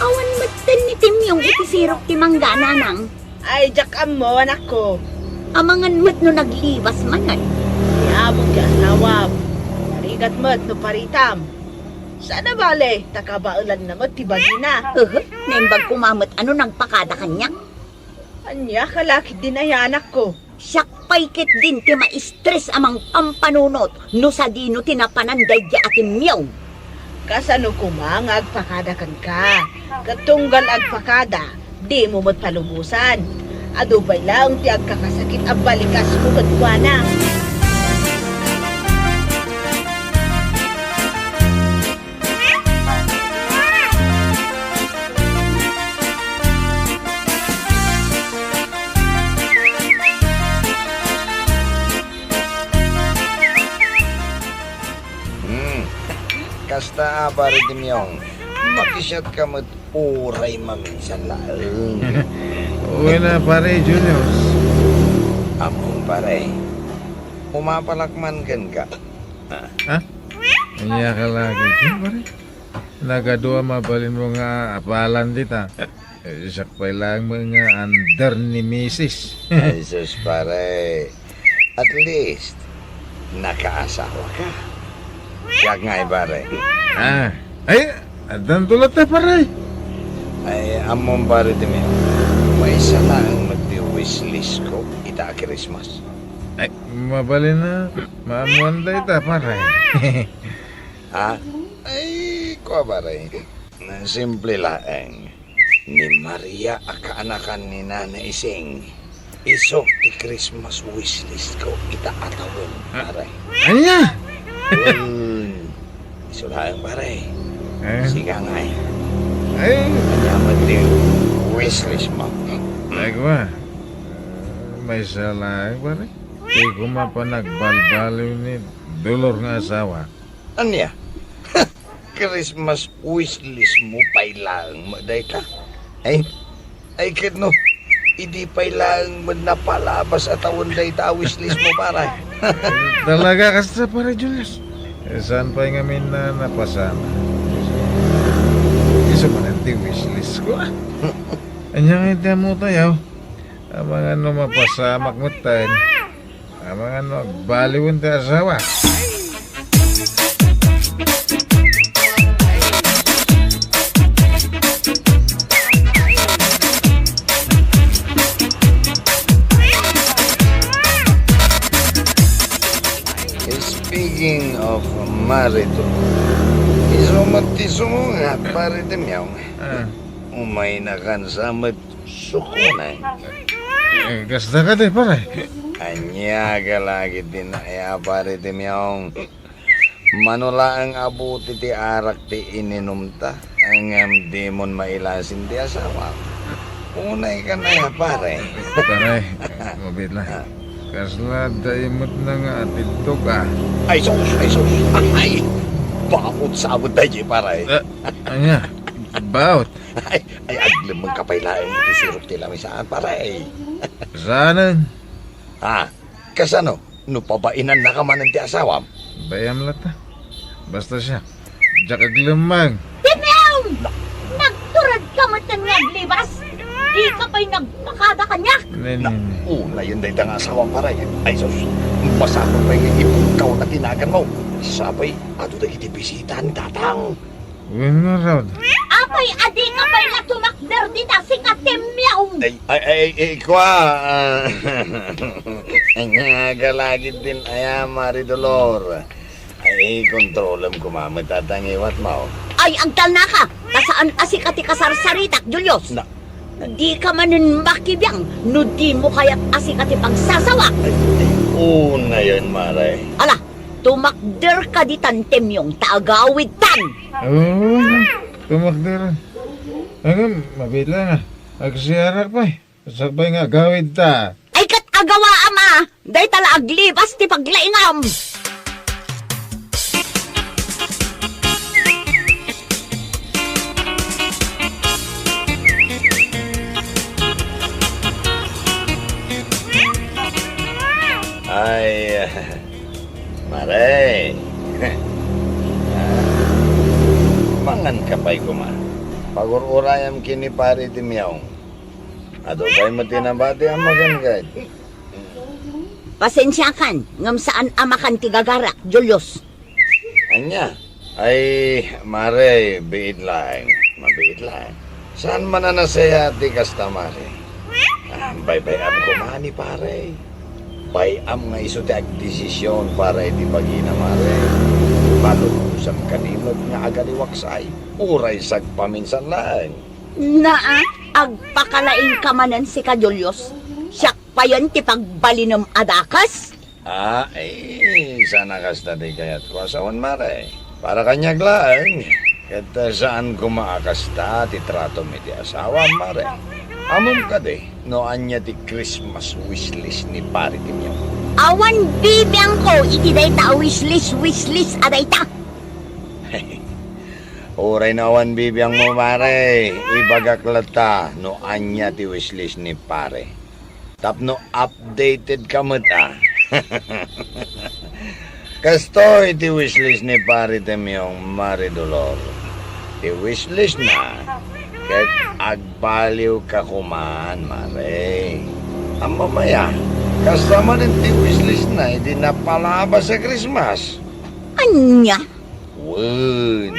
Awan metten ni Timyong iti sirok ti mangga, nanang. Ay, diak ammo, anakko. Amangan met no naglibas manen. Ni amo ti asawam. Narigat met no paritam. Saan a bale, ta kabaelanna met ti bagina. Uhu, naimbag koma met a no nagpakada kaniak. Ania ka laki din aya, anakko? Siak pay ketdin ti maistres a mangpampanunot no sadino ti napanan daydi a Timyong. Kasano koma nga agpakada kenka? Ket tunggal agpakada, dimo met palubosan. Adu pay laeng ti agkakasakit a balikasmo kenkuana. Hmm. Kasta a, Pare Timyong. Makisiatka met uray maminsan laeng. Wen a, Pare Julius. Ammom, pare. Umapalak man kenka. Ah. Ha? Ania ka lagi, pare? Nagadu a mabalinmo nga apalan dita. Eh, siak pay laeng met nga under ni misis. Ay, sus, pare. At least, nakaasawaka. Siak ngay, pare. Ah, ay, addanto latta, pare. Ay, ammom, pare, ti mi-, maysa laeng met ti wishlistko ita a Christmas. Ay, mabalin a maammoan dayta, pare. Ha? Ay, kua, pare. Simple laeng. Ni Maria a kaanakan ni Nana Ising, isu ti Christmas wishlistko ita a tawen, pare. Ania? Well, isu laeng, pare. Eh? Sika ngay. Ay. Ania met ti wishlistmo? Ay, kua. Maysa laeng, pare. Di koma panagbalbaliw ni Dolor nga asawa. Ania? Christmas wishlistmo pay laeng met dayta? Ay, ay, ket no, idi pay laeng met napalabas a tawen dayta a wishlistmo, pare. Talaga, kasta, Pare Julius. Eh, saan pay ngamin a napasamak? Isu manen ti wishlistko, ah. Ania ngay ti ammotayo? Amangan no mapasamak metten. Amangan no agbaliwen ti asawa. Speaking of marital, isu met ti sumungat, Pare Timyong. Ah. Umaynakan sa met sukonen. Eh, kasta kadi, pare. Ania ka lagi din aya, Pare Timyong. Mano laeng a buti ti arak ti ininumta, ngem dimon mailasin ti asawa. Unay ka na ya, pare. Pare, mabiit lang. Kasla daymet na nga atidtok, ah. Ay, sus! Ay, sus! Ay! Bakod sabot daydi, pare. Eh, ania? Baot? Ay, ay, aglemmeng ka pay laeng iti sirok ti lamisaan, pare. Saanen? Ha? Kasano? No pabainannaka manen ti asawam? Bayam latta. Basta siak, diak aglemmeng. Timyong! Nagturedka metten nga aglibas? Dika pay nagpakada kaniak? Ne, ne, ne. Unayen dayta nga asawam, pare. Ay, sus, masapul pay nga ipukkaw na ti naganmo. Sapay, adu dagiti bisita ni Tatang. Wen ngarud. Apay a dika pay la tumakder dita, sika Timyong? Ay, ay, ay, ay, kua, ah, ania ka lagi din aya, Mari Dolor. Ikontrolem koma met ta ngiwatmo. Ay, agtalnaka! Ta saan a sika ti kasarsaritak, Julius! Na- Dika manen makibiang no dimo kayat a sika ti pagsasawak! Ay, unayen, Mare. Ala, tumakderka ditan, Temyong, ta agawidtan! Oo, tumakder. Ngem, mabiit laeng a. Agsiarak pay. Sakbay nga agawidta. Ay, ket agawaam a! Dayta la aglibas ti paglaingam! Ay, Mare. Manganka pay koma. Pagur-urayam ken ni Pare Temyong. Adu pay met ti nabatiam kenka. Pasensiakan, ngem saan a makan ti gagarak, Julius. Ania? Ay, Mare, biit laeng. Mabiit laeng. Saan man a nasayaat ti kasta, Mare? Ah, baybay-am koma ni Pare. Bay-am nga isu ti agdesision para iti bagina, Mare. Malukosam kadi met nga agaliwaksay. Uray sagpaminsan laeng. Naa, agpakalaingka manen sika, Julius. Siak payen ti pagbalinem a dakes? Ah, eh, saan a kasta ti kayatko a sawen, Mare. Para kaniak laeng, ket saan koma a kasta ti tratom iti asawam, Mare. Ammom kadi no ania ti Christmas wishlist ni Pare Temyong? Awan bibiangko iti dayta a wishlist, wishlist a dayta. Uray no awan bibiangmo, Mare, ibagak latta no ania ti wishlist ni Pare. Tapno updatedka met a. Kastoy ti wishlist ni Pare Temyong, Mare Dolor. Ti wishlistna, ket agbaliwka koman, Mare. Ammom aya, kasta manen ti wishlistna idi napalabas a Christmas. Ania? Wen.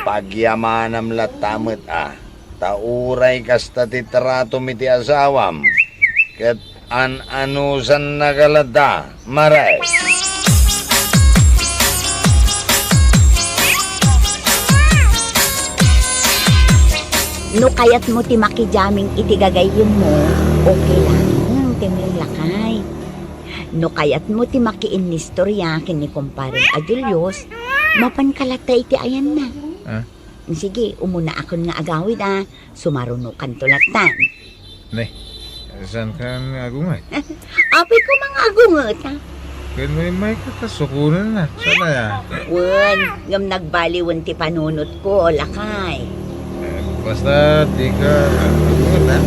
Pagyamanam latta met a. Ta uray kasta ti tratom iti asawam, ket an-anusannaka latta, Mare. No kayatmo ti makijamming iti gagayyemmo, okay lang, Temyong lakay. No kayatmo ti makiinnistoria ken ni kumparem a Julius, mapanka latta iti ayanna. Ah? Sige, umunaakon nga agawid a, sumarunokanto lattan. Ne, saankan nga agunget? Apay koma nga agunget a? Ken no immayka ta sukonennak, saan aya? Wen, ngem nagbaliwen ti panunotko, lakay. Eh, basta dika agunget, a?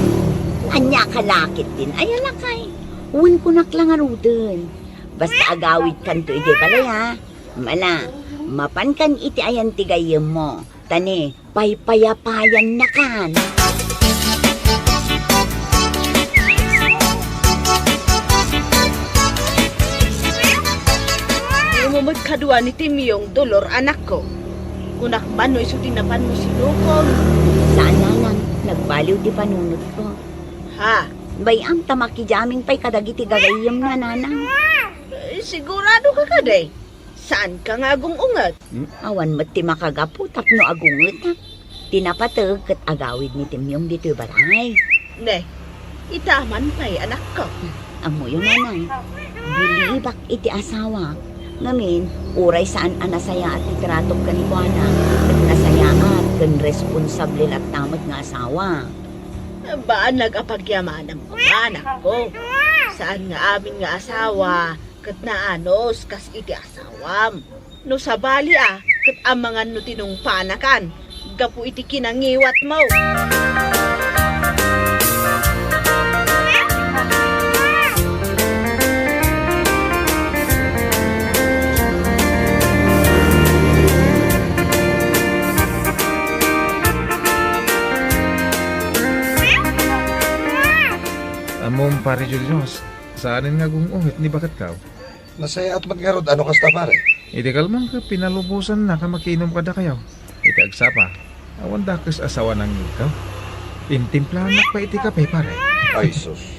Ania ka la ketdin aya, lakay? Wen, kunak la ngaruden. Basta agawidkanto idiay balay a. Mala, mapankan iti ayan ti gayyemmo. Ta ne, paypayapayannakan. Dimo met kadua ni Timyong, Dolor, anakko. Kunak man no isu ti napanmo sinukon. Saan, nanang, nagbaliw ti panunotko. Ha? Bay-am ta makijamming pay kadagiti gagayyemna, nanang. Eh, sigurado ka kadi? Saanka nga agung-unget? Hmm? Awan met ti makagapu tapno agungetak. Ti napateg ket agawid ni Timyong ditoy balay. Ne, ita man pay, anakko. Ammoyo, nanang, bilibak iti asawak. Ngamin, uray saan a nasayaat ti tratok kenkuana, ket nasayaat ken responsable latta met nga asawa. Baanag a pagyamanam koma, anakko. Saan nga amin nga asawa ket naanus kas iti asawam. No sabali a, ket amangan no tinungpaanakan gapu iti kinangiwatmo. Ammom, Pare Julius, saanen nga agung-unget ni baketkaw? Nasayaat met ngarud a no kasta, pare. Iti kalman ket pinalubosannak a makiinum kadakayo. Iti agsapa, awan dakes a sawa nangngegkaw. Intimplaannak pay iti kape, pare. Ay, sus.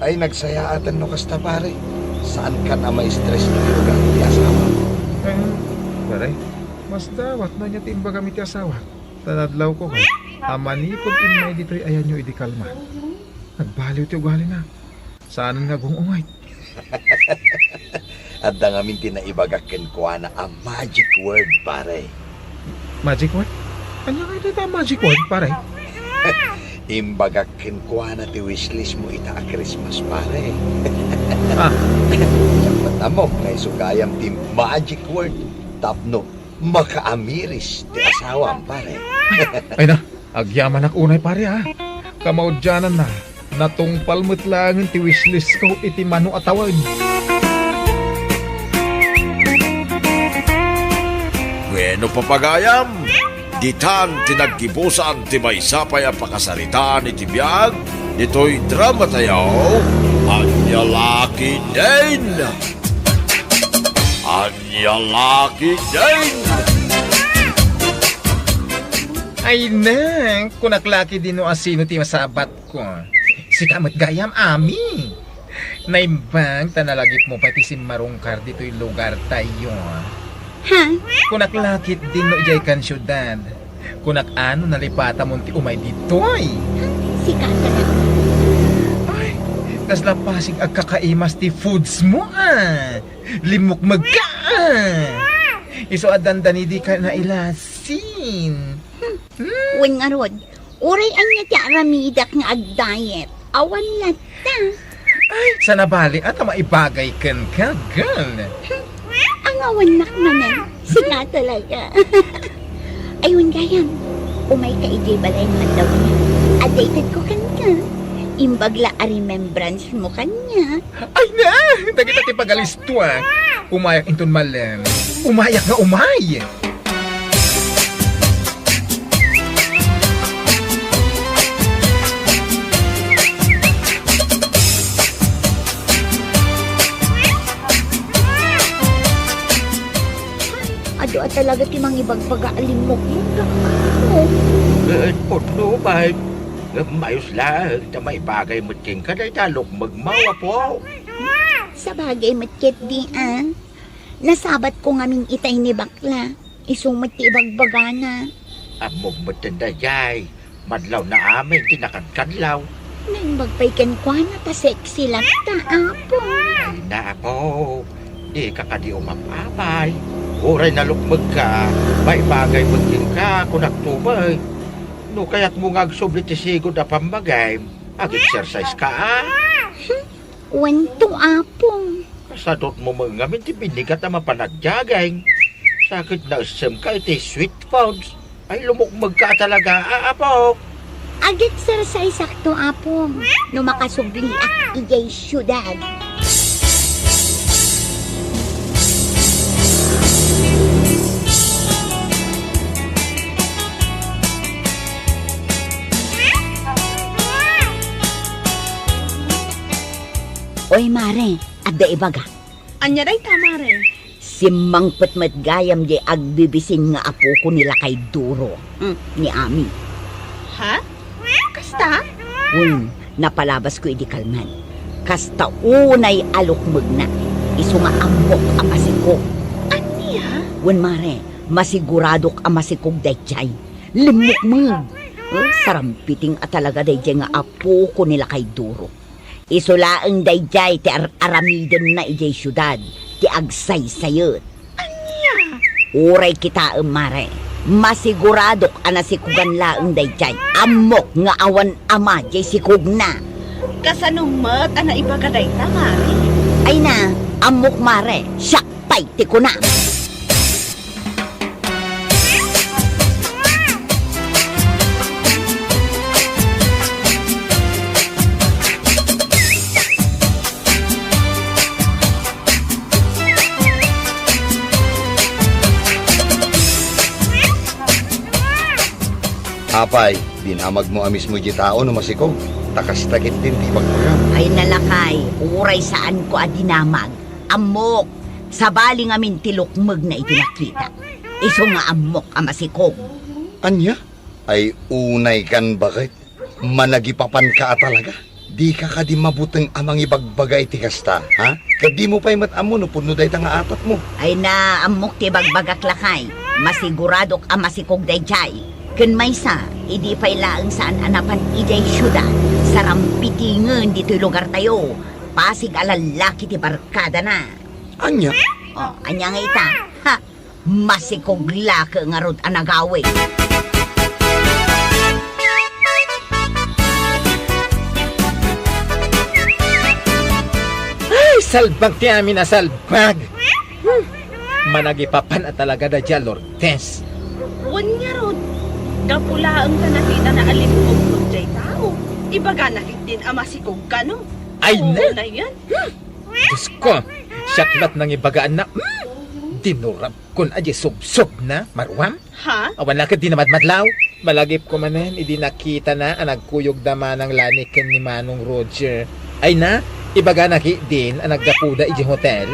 Ay, nagsayaaten no kasta, pare. Saankan a ma-stress iti ugali ti asawam. Eh, pare, mas dawat no ania ti imbagam iti asawak. Ta nadlawko kay a manipud immay ditoy ayanyo idi kalma, nagbaliw ti ugalina. Saanen nga agung-unget. Adda ngamin ti naibagak kenkuana a magic word, pare. Magic word? Ania ngay dayta a magic word, pare? Imbagak kenkuana ti wishlist mo ita a Christmas, pare. Ah. Diak met ammok nga isu gayam ti magic word tapno makaamiris ti asawam, pare. Ay na, agyamanak unay, pare, ah. Kamaudiananna, natungpal met laengen ti wishlist ko iti mano a tawen. Bueno, papagayam, ditan ti naggibusan ti maysa pay a pakasaritaan iti biag ditoy drama tayo, Ania La Ketdin! Ania La Ketdin! Ay na, kunak la ketdin no asino ti masabatko. Sika met gayam, Ami. Naimbag ta nalagipmo pay ti simmarungkar ditoy lugartayo. Ha? Kunak la ketdin no idiay kan siudad. Kunak a no nalipatamon ti umay ditoy. Sika talaga. Ay, kasla pasig agkakaimas ti foods mo, ah. Limmukmeg ka, ah. Isu a dandanidika nailasin. Hmm. Wen ngarud, uray ania ti aramidak nga ag-diet, awan latta. Ay, saan a bale, ta maibagay kenka, girl. Hmm. Angawannak manen, sika talaga. Ay, wen gayam, umayka idiay balay nga adda wen. Adda itedko kenka. Imbag la a remembrance mo kaniak. Ay na! Dagita ti pagalisto, ah. Umayak inton malem. Umayak nga umay! Adu a talaga ti mangibagbaga a limmukmeg, Apo. Eh, pudno, bay. Ngem mayus laeng ta maibagay met kenka dayta a lukmegmo, Apo. Sabagay met ketdi, a. Nasabatko ngamin itay ni bakla. Isu met ti ibagbagana. Ammok metten daydiay. Madlawna amin ti nakadkadlaw. Naimbag pay kenkuana ta sexy latta, Apo. Ay na, Apo. Dika kadi umap-apay. Uray nalukmegka, maibagay met kenka, kunakto pay. No kayatmo nga agsubli ti sigud a pammagim, ag-exercise ka, a? Hmm, wen to, Apo. Kasadutmo met ngamin ti binigat a mapan ag-jogging. Sa ket naessemka iti sweet foods. Ay, lumukmegka talaga, a, Apo. Ag-exerciseakto, Apo, no makasubliak idiay siudad. Oy, mare, adda ibaga. Ania dayta, mare? Simmangpet met gayam diay agbibisin nga apoko ni Lakay Duro, mm, ni Ami. Ha? Kasta? Wen, napalabasko idi kalman. Kasta unay a lukmegna. Isu nga ammok a masikog. Ania? Wen, mare, masiguradok a masikog daydiay. Limmukmeg. Eh, sarampiting a talaga daydiay nga apoko ni Lakay Duro. Isu laeng daydiay ti ar-aramidenna idiay siudad ti agsaysayet. Ania? Uray kitaem, mare, masiguradok a nasikogan laeng daydiay. Ammok nga awan ama diay sikogna. Kasano met a naibaga dayta, mare? Ay na, ammok, mare, siak pay ti kuna. Apay, dinamagmo a mismo diay tao no masikog, ta kasta ketdin ti ibagbagam. Ay na, Lakay, uray saanko a dinamag. Ammok, sabali ngamin ti lukmegna iti nakita. Isu nga ammok a masikog. Ania? Ay, unaykan baket. Managipapanka a talaga. Dika kadi mabuteng a mangibagbaga iti kasta, ha? Ket dimo pay met ammo no pudno dayta nga atapmo. Ay na, ammok ti ibagbagak, lakay. Masiguradok a masikog daydiay. Ken maysa, idi pay laeng saan a napan idiay siudad, sarampitingen ditoy lugartayo. Pasig a lallaki ti barkadana. Ania? O, ania nga ita? Ha? Masikog la ket ngarud a nagawid. Ay, salbag ti amin a salbag! Hmm. Managipapan a talaga daydiay a Lourdes. Wen ngarud, gapu laeng ta nakitana a limmukmeg diay tao. Ibagana ketdin a masikog kano? Ay, oo, na! Nayan. Hmm. Diosko, siak met nangibaga a na, hmm, dinurabkon a di subsobna, maruam? Ha? Awan la ket di namadmadlaw. Malagipko manen idi nakitana a nagkuyogda Manang Lani ken ni Manong Roger. Ay na, ibagana ketdin a naggapuda idiay hotel.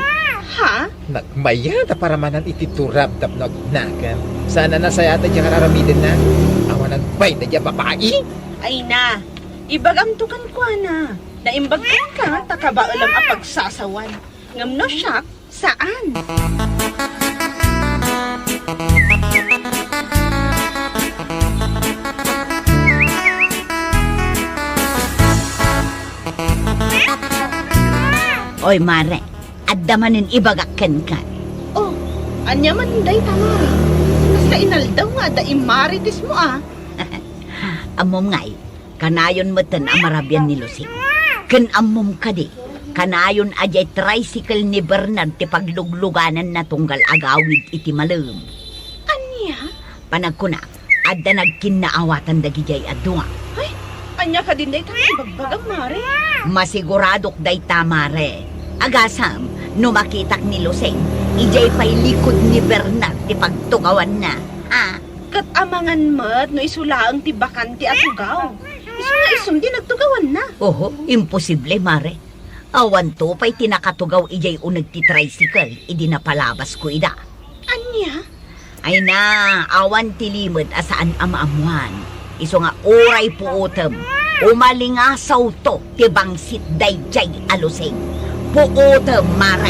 Ha? Nagmayat a paramanan iti turab tapno agnakem. Saan a nasayaat ti ar-aramidenna. Awanan pay daydiay a babai. Ay na, ibagamto kenkuana. Naimbag kenka ta kabaelam a pagsasawan. Ngem no siak, saan. Oy, Mare, adda manen ibagak kenka. Oh, ania man dayta, Mare? Kasla inaldaw nga adda immarites mo, a. Ammom ngay, kanayon metten a marabian ni Lucing. Ken ammom kadi, kanayon a diay tricycle ni Bernard ti pagluglugananna tunggal agawid iti malem. Ania? Panagkunak, adda nagkinnaawatan dagidiay a dua. Ay, ania kadin dayta nga ibagbagam, Mare? Masiguradok dayta, Mare. Agasam, no makitak ni Lucing, idiay pay likud ni Bernard ti pagtugawanna. Ha? Ket amangan met no isu laeng ti bakante a tugaw. Isu nga isun ti nagtugawanna. Oho, imposible, Mare. Awanto pay ti nakatugaw idiay uneg ti tricycle idi napalabasko ida. Ania? Ay na, awan ti limed a saan a maammuan. Isu nga uray puotem, umalingasawto ti bangsit daydiay a Lucing. Puotem, Mare.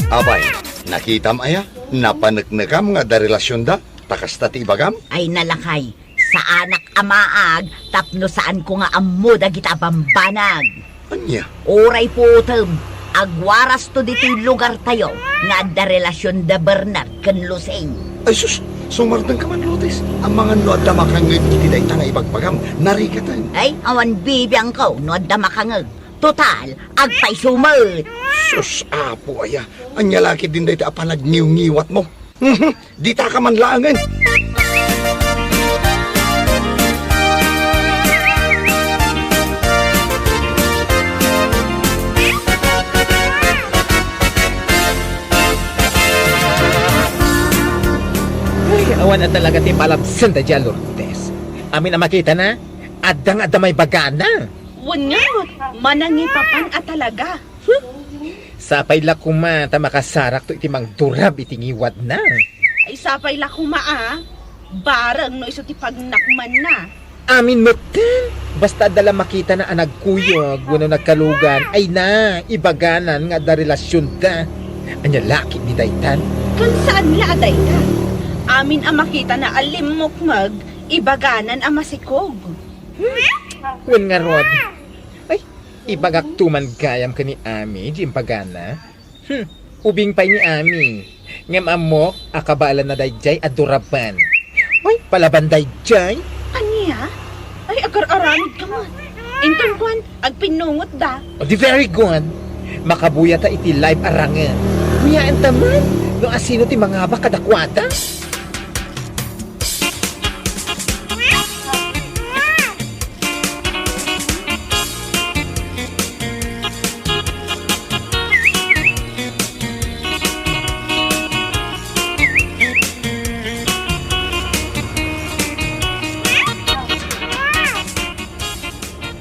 Apay, nakitam aya? Napaneknekam nga adda relasionda, ta kasta ti ibagam? Ay na, lakay, saanak a maag tapno saanko nga ammo dagita a bambanag. Ania? Uray puotem, agwarasto ditoy lugartayo nga adda relasionda Bernard ken Lucing. Ay sus, sumardengka man, Lourdes. Amangan no adda makangngeg iti dayta nga ibagbagam, narikaten. Ay, awan bibiangko no adda makangngeg. Total, agpayso met. Sus, Apo aya, ania la ketdin dayta a panagniwngiwatmo? Mhm, ditaka man laengen. Ay, awan a talaga ti palabsenda diay a Lourdes. Amin a makitana, adda nga adda maibagana. Wen ngarud, manangipapan a talaga. Hmm? Sapay la koma ta makasarakto iti mangdurab iti ngiwadna. Ay, sapay la koma a. Bareng no isu ti pagnakmanna. Amin metten. Basta adda la makitana a nagkuyog wenno nagkalugan, ay na, ibaganan nga adda relasionda. Ania la ketdi daytan? Ken saan la a dayta. Amin a makitana a limmukmeg, ibaganan a masikog. Hmm? Wen ngarud. Ay, ibagakto man gayam ken ni Ami diay imbagana. Hmm, ubing pay ni Ami. Ngem ammok a kabaelanna daydiay a duraben. Ay, palaban daydiay? Ania? Ay, agar-aramidka met. Inton kuan, agpinnungotda. O, di very good. Makabuyata iti live a rangen. Uyaenta man no asino ti mangabak kadakuada.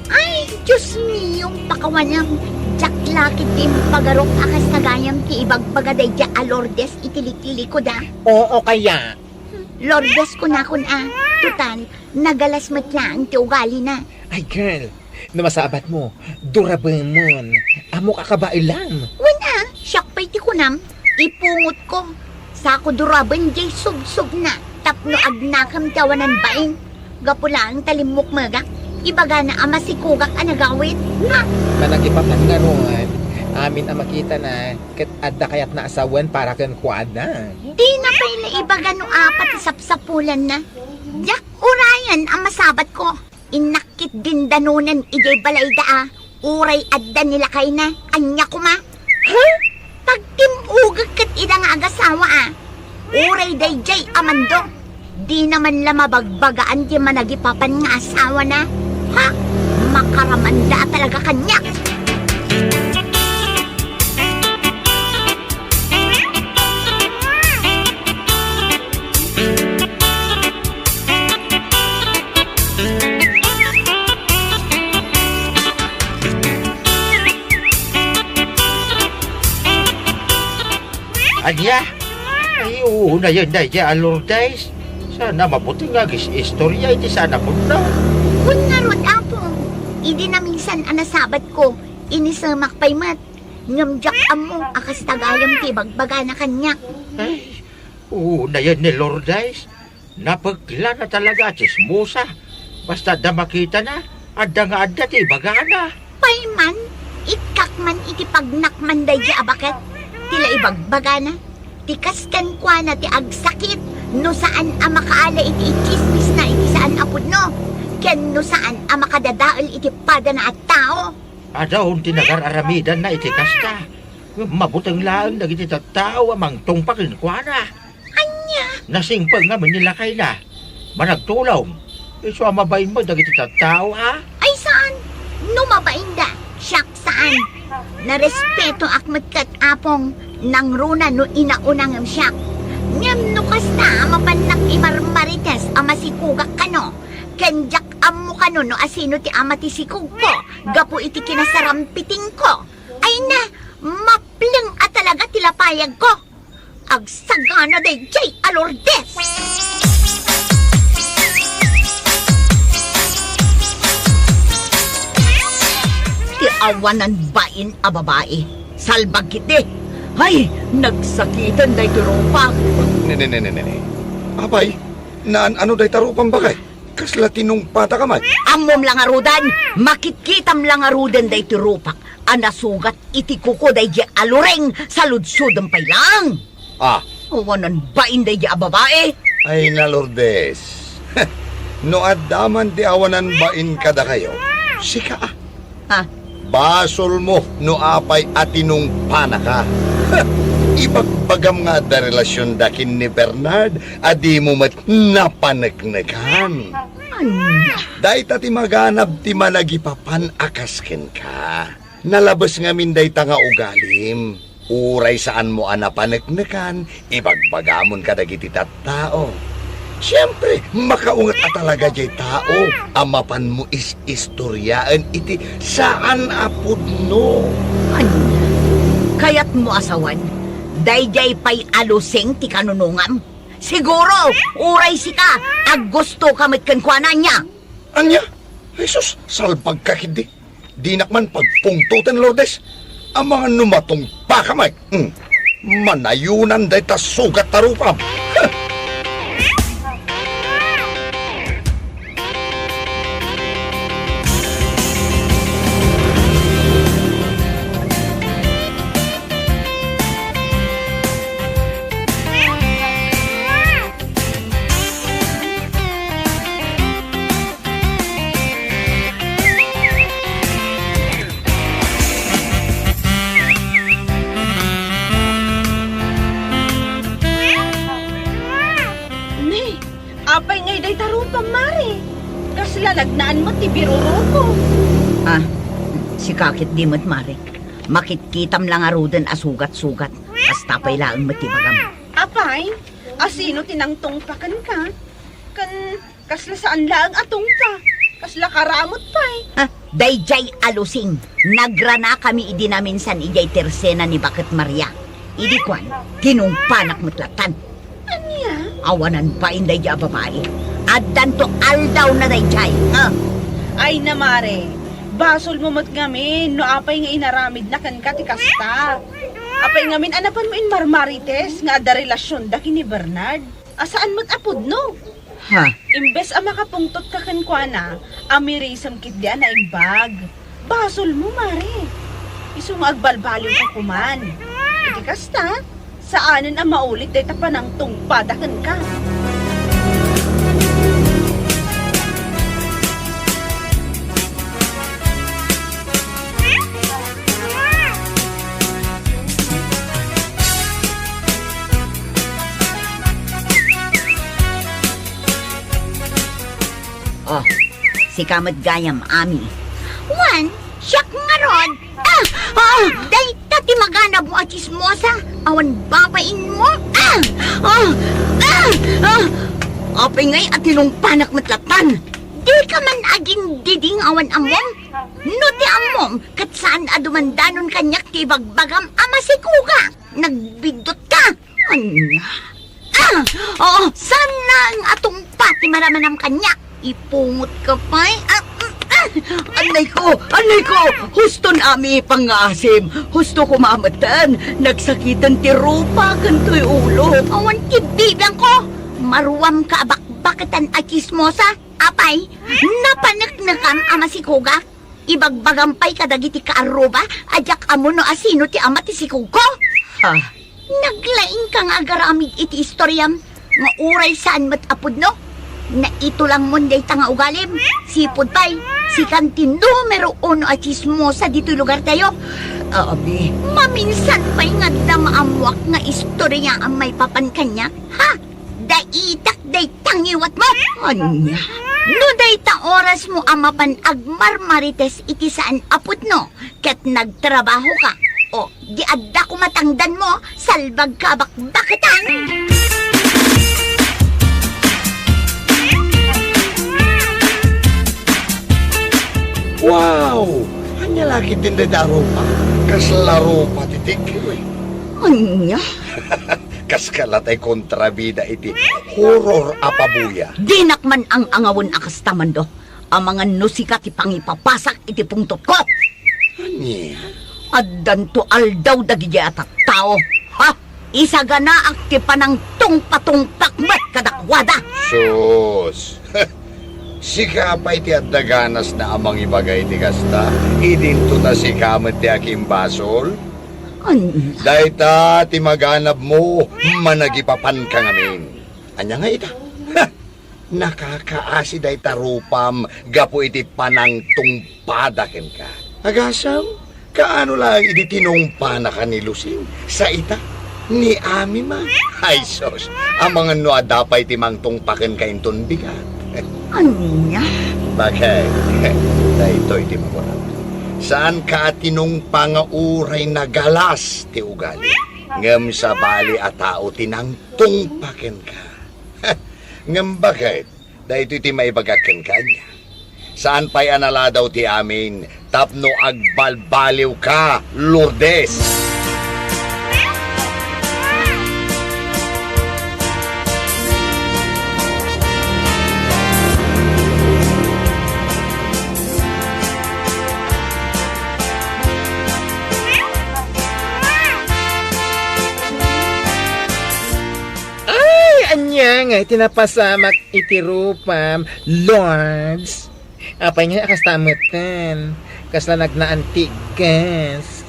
Ay, Dios mio, pakawanam. Diak la ketdi impagarok a kasta gayam ti ibagbaga daydiay a Lourdes iti liklikod, a. Oo kaya. Hmm, Lourdes, kunakon a, total, nagalas met laeng ti ugalina. Ay, girl, no masabatmo, durabemon. Ammok a kabaelam. Wen a, siak pay ti kunam, ipungotko. Sako duraben diay subsubna tapno agnakem ti awanan bain. Gapu laeng ta limmukmegak, ibagana a masikogak a nagawid. Ha? Managipapan ngarud, amin a makitana, ket adda kayatna a sawen para kenkuana. Dina pay la ibaga no apay ti sapsapulanna. Diak urayen a masabatko. Innak ket dindanonen idiay balayda a uray adda ni lakayna. Ania koma? Ha? Pagtim-ogek ket ida nga agasawa a. Uray daydiay a mando. Dina man la mabagbagaan ti managipapan nga asawana. Ha? Makaramanda a talaga kaniak. Ania? Ay, unayen daydiay a Lourdes. Saan a mabuteng nga agis-istoria iti saan a pudno. Wen ngarud, Apo. Idi naminsan a nasabatko, inisemak pay met. Ngem diak ammo a kasta gayam ti ibagbagana kaniak. Ay, unayen ni Lourdes. Napeklana talaga a tsismosa. Basta adda makitana, adda nga adda ti ibagana. Pay man, ikkak man iti pagnakman daydiay a baket. Ti la ibagbagana, ti kas kenkuana ti agsakit no saan a makaala iti itsismisna iti saan a pudno, ken no saan a makadadael iti padana a tao. Adda ti nagar-aramidanna iti kasta. Ngem mabuteng laeng dagiti tattao a mangtungpa kenkuana. Ania? Nasingpet ngamin ni lakayna. Managtulong. Isu a mabain met dagiti tattao, a? Ay, saan? No mabainda, siak saan. Narespetoak met ket, Apong, nangruna no inauna ngem siak. Ngem no kasta a mapannak imarmarites a masikogak kano, ken diak ammo kano no asino ti ama ti sikogko gapu iti kinasarampitingko. Ay na, mapleng a talaga ti lapayagko. Agsagana daydiay a Lourdes! Ti awanan bain a babai. Salbag ketdi. Ay, nagsakiten daytoy rupak. Ne, ne, ne, ne, ne, ne. Apay, naan-ano dayta rupam, baket? Kasla tinungpataka met? Ammom la ngaruden, makitkitam la ngaruden daytoy rupak a nasugat iti kuko daydiay a Loring, saludsodem pay laeng. Ah. Awanan bain daydiay a babai. Ay na, Lourdes. No adda man ti awanan bain kadakayo, sika a. Ha? Basolmo no apay a tinungpanaka. Ibagbagam nga adda relasionda ken ni Bernard a dimo met napaneknekan. Ania? Dayta ti maganab ti managipapan a kas kenka. Nalabes ngamin dayta nga ugalim. Uray saanmo a napaneknekan, ibagbagamon kadagiti tattao. Siempre, makaunget a talaga diay tao a mapanmo is-istoriaen iti saan a pudno. Ania? Kayatmo a sawen, daydiay pay a Lusing ti kanunongam? Siguro, uray sika, aggustoka met kenkuana, ania? Ania? Ay sus, salbagka ketdi. Dinak man pagpungtoten, Lourdes. Amangan no matungpaka met. Hmm. Manayonan dayta sugat a rupam. Huh! Ni, apay ngay dayta rupam, Mare? Kasla nagnaan met ti biruruko. Ah, sika ketdi met, Mare. Makitkitam la ngaruden a sugat-sugat. Kasta pay laeng met ti ibagam. Apay, asino ti nangtungpa kenka? Ken kasla saan laeng a tungpa. Kasla karamut pay. Ah, daydiay a Lusing, nagranakami idi naminsan idiay tersena ni Baket Maria. Idi kuan, tinungpanak met lattan. Ania? Awanan bain daydiay a babai. Addanto aldawna daydiay, ha? Ay na, mare, basolmo met ngamin no apay nga inaramidna kenka ti kasta. Apay ngamin a napanmo inmarmarites nga adda relasionda ken ni Bernard? A saan met a pudno. Ha? Imbes a makapungtotka kenkuana, amirisem ketdi a naimbag. Basolmo, mare. Isu nga agbalbaliwka koman. Iti kasta, saanen a maulit dayta panangtungpada kenka. Oh, sika met gayam, Ami. Wen, siak ngarud. Ah! Ah! Dayta ti maganabmo a tsismosa. Awan babainmo. Ah! Ah! Ah! Ah! Apay ngay a tinungpanak met lattan? Dika man agindiding awan ammom. No ti ammom, ket saan a dumandanon kaniak ti ibagbagam a masikuga. Nagbiddutka. Ania? Ah! Oo, saan a tungpa ti maramanam kaniak? Ipungotka pay? Ah, mm, ah! Anay ko! Anay ko! Huston, Ami, pangngaasim. Husto ko mameten. Nagsakiten ti rupa ken toy ulo. Awan ti bibiangko! Maruamka a bakbaketan a tsismosa. Apay, napaneknekam a masikuga? Ibagbagam pay kadagiti kaarruba a diak ammo no asino ti ama ti sikugko. Ah. Naglaingka nga agaramid iti istoriam nga uray saan met a pudno. Naitulangmon dayta nga ugalim. Sipud pay, sikan ti numero uno a tsismosa ditoy lugartayo. Abi. Maminsan pay nga adda maammoak nga istoriaam maipapan kaniak. Ha? Daitak dayta ngiwatmo. Ania? No dayta orasmo a mapan agmarmarites iti saan a pudno ket nagtrabahoka, o di adda koma tangdanmo, salbagka a bakbaketan. Wow! Ania la ketdin dayta a rupa? Kasla rupa ti tiggew, eh. Ania? Kaskala tay kontrabida iti horror a pabuya. Dinak man ang-angawen a kasta, Mando. Amangan no sika ti pangipapasak iti pungtotko. Ania? Addanto aldaw dagiti a tattao. Ha? Isaganaak ti panangtungpatungpak met kadakuada. Sus! Sika pay ti adda ganasna a mangibaga iti kasta? Idinto ta sika met ti akimbasol? Ania? Dayta ti maganabmo, managipapanka ngamin. Ania nga ita? Ha! Nakakaasi dayta rupam gapu iti panangtungpada kenka. Agasem, kaano laeng idi tinungpanaka ni Lucing? Sa ita? Ni Ami man? Ay sus, amangan no adda pay ti mangtungpa kenka inton bigat. Ania? Bakit? Daytoy ti makunak. Saanka a tinungpa nga uray nagalas ti ugali, ngem sabali a tao ti nangtungpa kenka. Ngem bakit? Daytoy ti maibagak kenka, ania? Saan pay a naladaw ti amin tapno agbalbaliwka, Lourdes. Ay, ania nga iti napasamak iti rupam, Lourdes? Apay nga a kasta metten? Kasla nagnaantigas.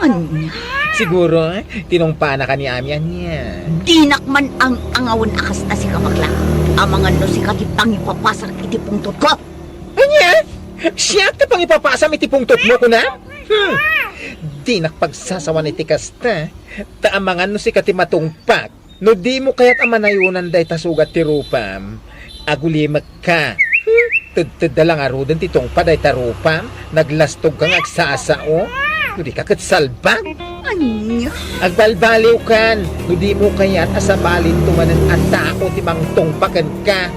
Ania? Siguro, tinungpanaka ni Ami, ania? Dinak man ang-angawen a kasta, sika, bakla. Amangan no sika ti pangipapasak iti pungtotko. Ania? Siak ti pangipapasam iti pungtotmo, kunam? Hmm. Dinak pagsasawan iti kasta. Ta amangan no sika ti matungpak. No dimo kayat a manayonan dayta sugat ti rupam, agulimekka. Hmm, tedtedda la ngaruden ti tungpa dayta rupam, naglastogka nga agsasao. No dika ket salbag. Ania? Agbalbaliwkan, no dimo kayat a sabalinto manen a tao ti mangtungpa kenka.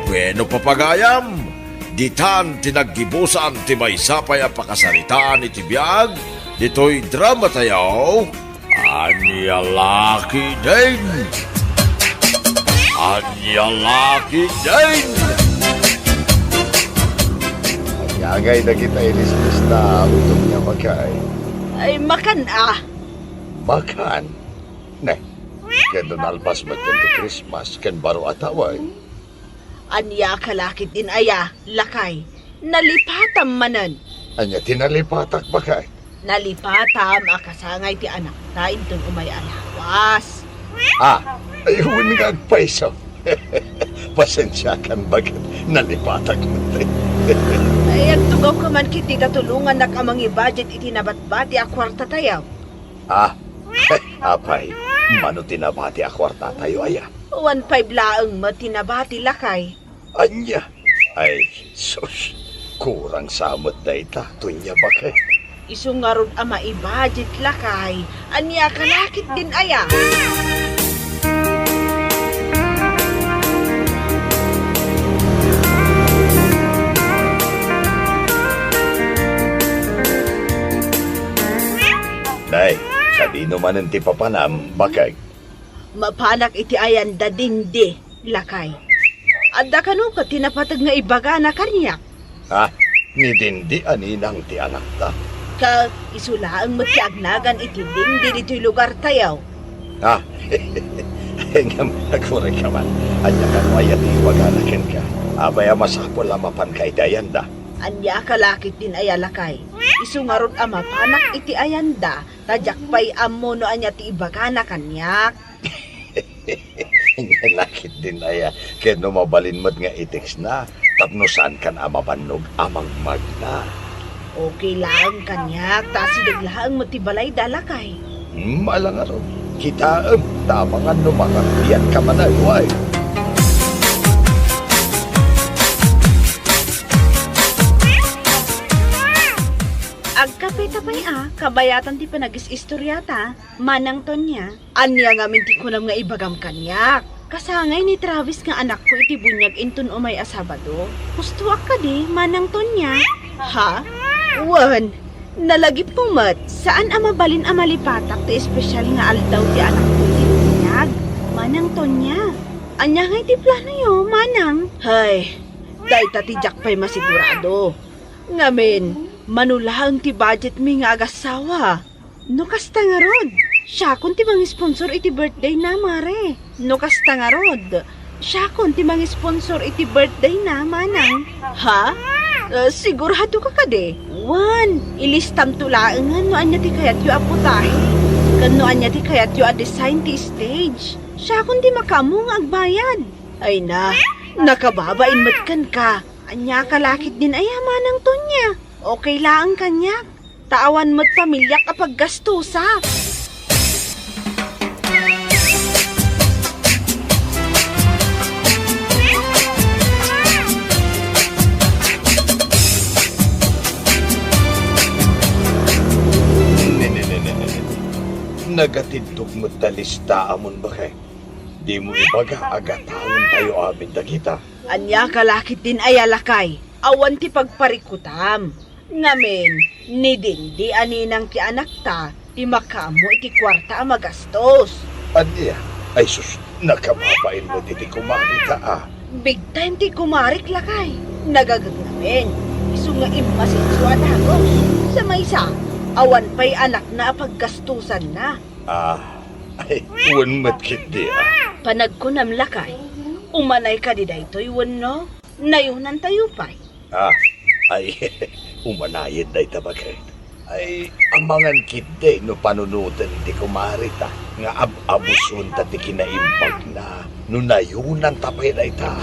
Bueno, papagayam, ditan ti naggibusan ti maysa pay a pakasaritaan iti biag, Ditoy drama tayo, Ania La Ketdin! Ania La Ketdin! Ania ngay dagita ilislista, utom nga bakay? Ay, makan a. Makan? Ne, ket no nalpas met ti Christmas ken baro a tawen. Ania ka la ketdin aya, lakay? Nalipatam manen. Ania ti nalipatak, bakay? Nalipatam a kasangay ti anakta inton umay a lawas. Ah, ay, wen nga agpayso. Pasensiakan, baket nalipatak met. Ay, agtugawka man ketdi ta tulongannak a mangibudget iti nabatbati a kuarta tayo. Ah, apay, mano ti nabati a kuarta tayo aya? One five laeng met ti nabati, lakay. Ania? Ay, sus, kurang sa met dayta, Tonya, baket. Isu ngarud a maibudget, lakay. Ania ka la ketdin aya? Nay, sadino manen ti papanam, bakay? Mapanak iti ayanda, Dindi, lakay. Adda kano ket ti napateg nga ibagana kaniak? Ha? Ni Dindi a ninang ti anakta? Ket isu laeng met ti agnagan iti Dindi ditoy lugar tayo. Ha? Ngem, agurayka man. Ania kano aya ti ibagana kenka? Apay a masapul a mapanka iti ayanda? Ania ka la ketdin aya, lakay? Isu ngarud a mapanak iti ayanda, ta diak pay ammo no ania ti ibagana kaniak. Ania la ketdin aya, ket no mabalin met nga i-textna, tapno saankan a mabannog a magmagna. Okay laeng kaniak, ta asideg laeng met ti balayda, lakay. Hmm, ala ngarud. Kitaem, ta amangan no makagbiagka manen, way. Agkapeta pay a, kabayatan ti panagis-istoriata, Manang Tonya. Ania ngamin ti kunam nga ibagam kaniak? Kasangay ni Travis nga anakko iti buniag inton umay a Sabado. Hustoak kadi, Manang Tonya? Ha? Wen, nalagipmo met. Saan a mabalin a malipatak ti espesyal nga aldaw ti anakko iti buniag, Manang Tonya. Ania ngay ti planoyo, Manang? Hay, dayta ti diak pay masigurado. Ngamin, mano laeng ti budgetmi nga agassawa. No kasta ngarud, siakon ti mangisponsor iti birthdayna, Mare. No kasta ngarud, siakon ti mangisponsor iti birthdayna, Manang. Ha? Eh, siguradoka kadi? Wen, ilistamto laengen no ania ti kayatyo a putahe, ken no ania ti kayatyo a design ti stage. Siakon ti makaammo nga agbayad. Ay na, nakababain met kenka. Ania ka la ketdin aya, Manang Tonya? Okay laeng kaniak. Ta awan met pamiliak a paggastosak. Ne, ne, ne, ne, ne, ne. Nagatindog met ta listaamon, baket. Dimo ibaga a gatangen tayo amin dagita. Ania ka la ketdin aya, lakay? Awan ti pagparikutam. Ngamin, ni Dindi a ninang ti anakta ti makaammo iti kuarta a magastos. Ania? Ay sus, nakababain met iti kumarita a. Big time ti kumarik, lakay. Nagagagnamin. Isu nga immasinso a dagus. Sa maysa, awan pay anakna a paggastosanna. Ah, ay, wen met ketdi a. Panagkunam, lakay. Umanay kadi daytoy wenno nayonantayo pay? Ah, ay, umanayen dayta, baket. Ay, amangan ketdi no panunoten ti kumarita nga ab-abusonta ti kinaimbagna no nayonanta pay dayta.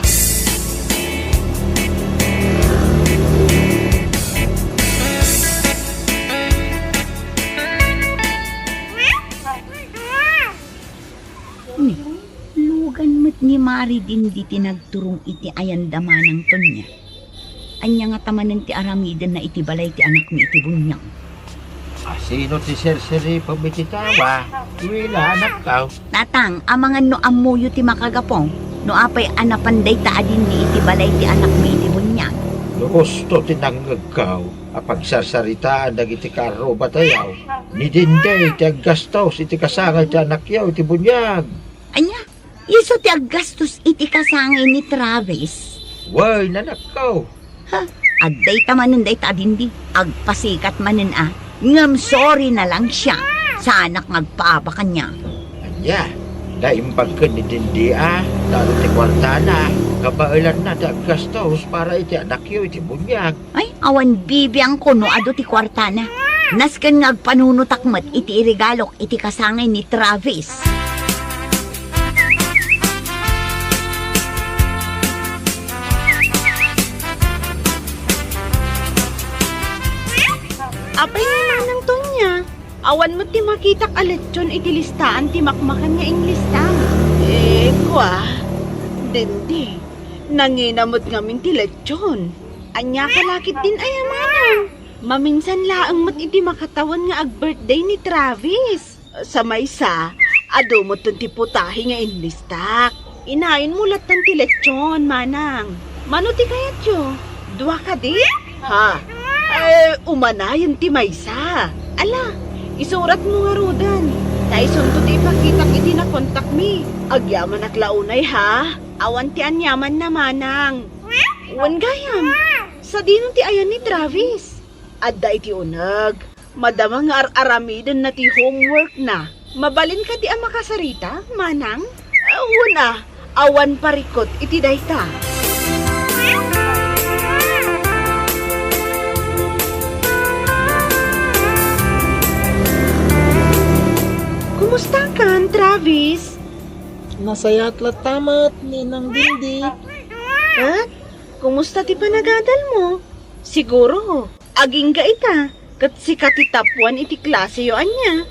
Ni, lugan met ni Mari Dindi ti nagturong iti ayanda, Manang Tonya. Ania ngata manen ti aramidenna iti balay ti anakmi iti buniag? Asino ti serseripen iti tawa? Wila, anakko. Tatang, amangan no ammoyo ti makagapu, no apay a napan dayta a Dindi iti balay ti anakmi iti buniag. No husto ti nangngegko a pagsarsaritaan dagiti kaarrubatayo, ni Dindi ti aggastos iti kasangay ti anakyo iti buniag. Ania? Isu ti aggastos iti kasangay ni Travis? Wen, anakko. Ha? Adda ita manen dayta a Dindi. Agpasikat manen a. Ngem sorry na lang siya. Saanak nga agpaabak kaniak. Ania? Naimbag ken ni Dindi a, ta adu ti kuartana, kabaelanna ti aggastos para iti anakyo iti buniag. Ay, awan bibiangko no adu ti kuartana. Nasken nga agpanunotak met iti iregalok iti kasangay ni Travis. Apay ni Manang Tonia, awan met ti makitak a lechon iti listaan ti makmakan nga inlistam. Eh, kua, Dindi, nangina met ngamin ti lechon. Ania ka lakit din aya, Manang? Maminsan laeng met iti makatawen nga ag-birthday ni Travis. Sa maysa, adu metten ti putahe nga inlistak. Inayonmo lattan ti lechon, Manang. Mano ti kayatyo? Dua kadi? Ha? Eh, umanayon ti maysa. Ala, isuratmo ngaruden. Ta isunto ti ipakitak iti nakontakmi. Agyamanak la unay, ha? Awan ti aniamanna, Manang. Wen gayam. Sadino ti ayan ni Travis? Adda iti uneg. Madama nga ar-aramidenna ti homeworkna. Mabalin kadi a makasarita, Manang? Ah, wen a, awan parikut iti dayta. Kumustakan, Travis? Nasayaat latta met, Ninang Dindi. Ket, kumusta ti panagadalmo? Siguro, agingga ita, ket sika ti top one iti klaseyo, ania?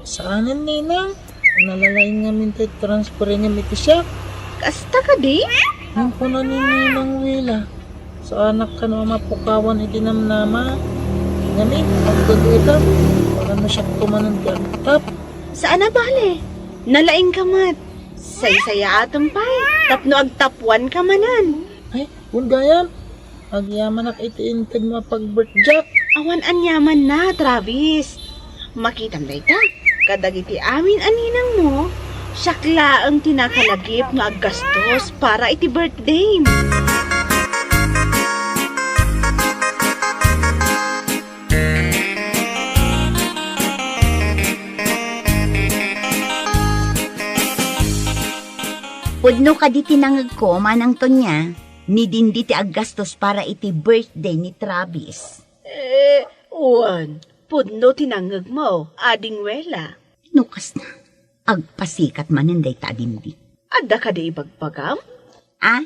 Saanen, Ninang. Nalalaing ngamin ti transferingem iti siak. Kasta kadi? Ngem kuna ni Ninang Wela, saanak kano a mapukawan iti namnama. Ngamin, aggagetam, para no siakto manen ti agtop. Saan a bale. Nalaingka met. Saysayaatem pay, tapno agtop one ka manen. Ay, wen gayam. Agyamanak iti integmo a pag-birthday. Awan aniamanna, Travis. Makitam dayta, kadagiti amin a ninangmo, siak laeng ti nakalagip nga aggastos para iti birthday. Pudno kadi ti nangegko, Manang Tonia, ni Dindi ti aggastos para iti birthday ni Travis. Eh, wen, pudno ti nangegmo, Ading Wela. No kasta, agpasikat manen dayta a Dindi. Adda kadi ibagbagam? Ah?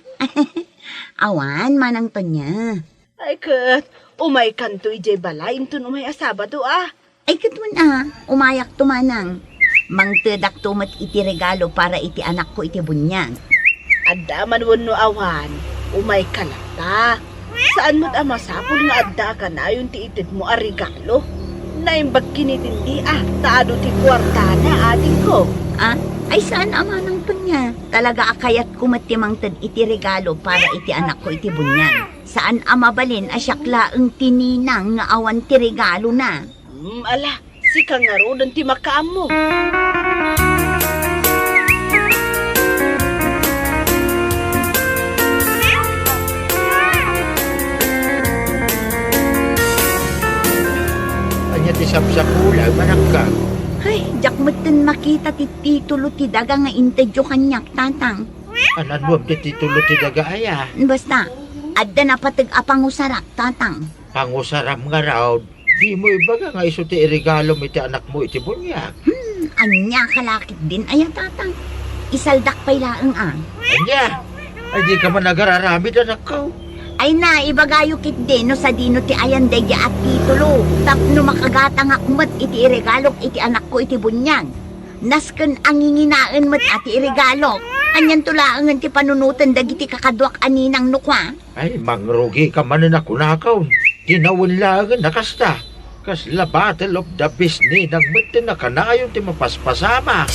Awan, Manang Tonia. Ay ket, umaykanto idiay balay inton umay a Sabado, a. Ay ket wen a, umayakto manang. Mangtedakto met iti regalo para iti anakko iti buniag. Adda man wenno awan, umayka latta. Saan met a masapul nga adda a kanayon ti itedmo a regalo. Naimbag ken ni Dindi a, ta adu ti kuartana, adingko. Ah, ay saan a Manang Tonia. Talaga a kayatko met ti mangted iti regalo para iti anakko iti buniag. Saan a mabalin a siak laeng ti ninang nga awan ti regalona. Hmm, ala, sika ngaruden ti makaammo. Ania ti sapsapulmo, manakka? Ay, diak metten makita ti titulo ti daga nga intedyo kaniak, Tatang. Anan mo ti titulo ti daga aya? Basta, adda napateg a pangusarak, Tatang. Pangusaram ngarud, dimo ibaga nga isu ti iregalom iti anakmo iti buniag. Hmm, ania ka lakit din aya, Tatang? Isaldak pay laeng a. Ania? Ay, dika man agararamid, anakko. Ay na, ibagayo ketdi no sadino ti ayan daydi a titulo tapno makagatangak met iti iregalok iti anakko iti buniag. Nasken a nginginaen met a ti iregalok. Anianto laengen ti panunoten dagiti kakaduak a ninang no kua? Ay, mangrugika manen a kunakon. Ti nawen laengen a kasta. Kasla battle of the best ninang metten a kanayon ti mapaspasama.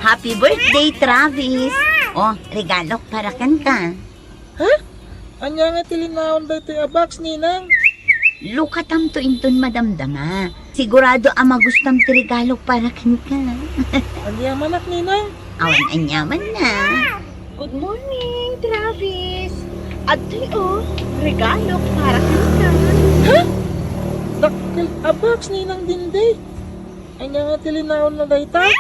Happy birthday, Travis! Oh, regalok para kenka. Ha? Ania nga ti linaon daytoy a box, Ninang? Lukatamto inton madamdama. Sigurado a magustam ti regalok para kenka. Ania manak, Ninang? Awan ania man na. Good morning, Travis. Adtoy, oh, regalok para kenka. Ha? Dakkel a box, Ninang Dindi. Ania nga ti linaon na dayta?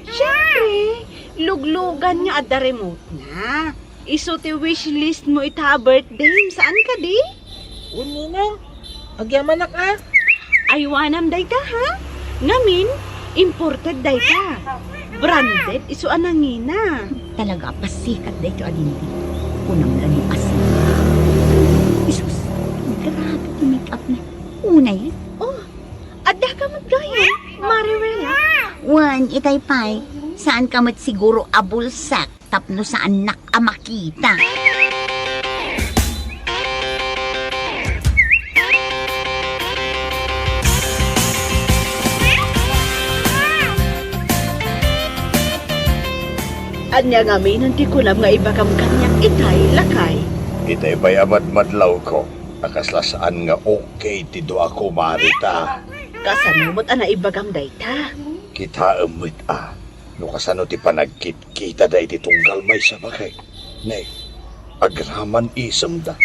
Siyempre, luglugan nga adda remote na. Isu ti wishlist mo ita a birthday, saan kadi? Wen, Ninang. Agyamanak a. Aywanam dayta, ha? Ngamin, imported dayta. Branded isu a nangina. Talaga a pasikat daytoy a dindi. Kunam la no asin. Jesus, grabe ti make-up na. Unay. Oh, adda ka met gayam, Mariwela? Wen, itay pay, saan ka met siguro a bulsak tapno saannak a makita. Ania ngamin ti kunam nga ibagam kaniak itay, lakay? Itay pay a madmadlawko a kasla saan nga okay ti dua, kumare ta. Kasano met a naibagam dayta? Kitaem met a no kasano ti panagkitkitada iti tunggal maysa, baket. Ne, agraman isemda.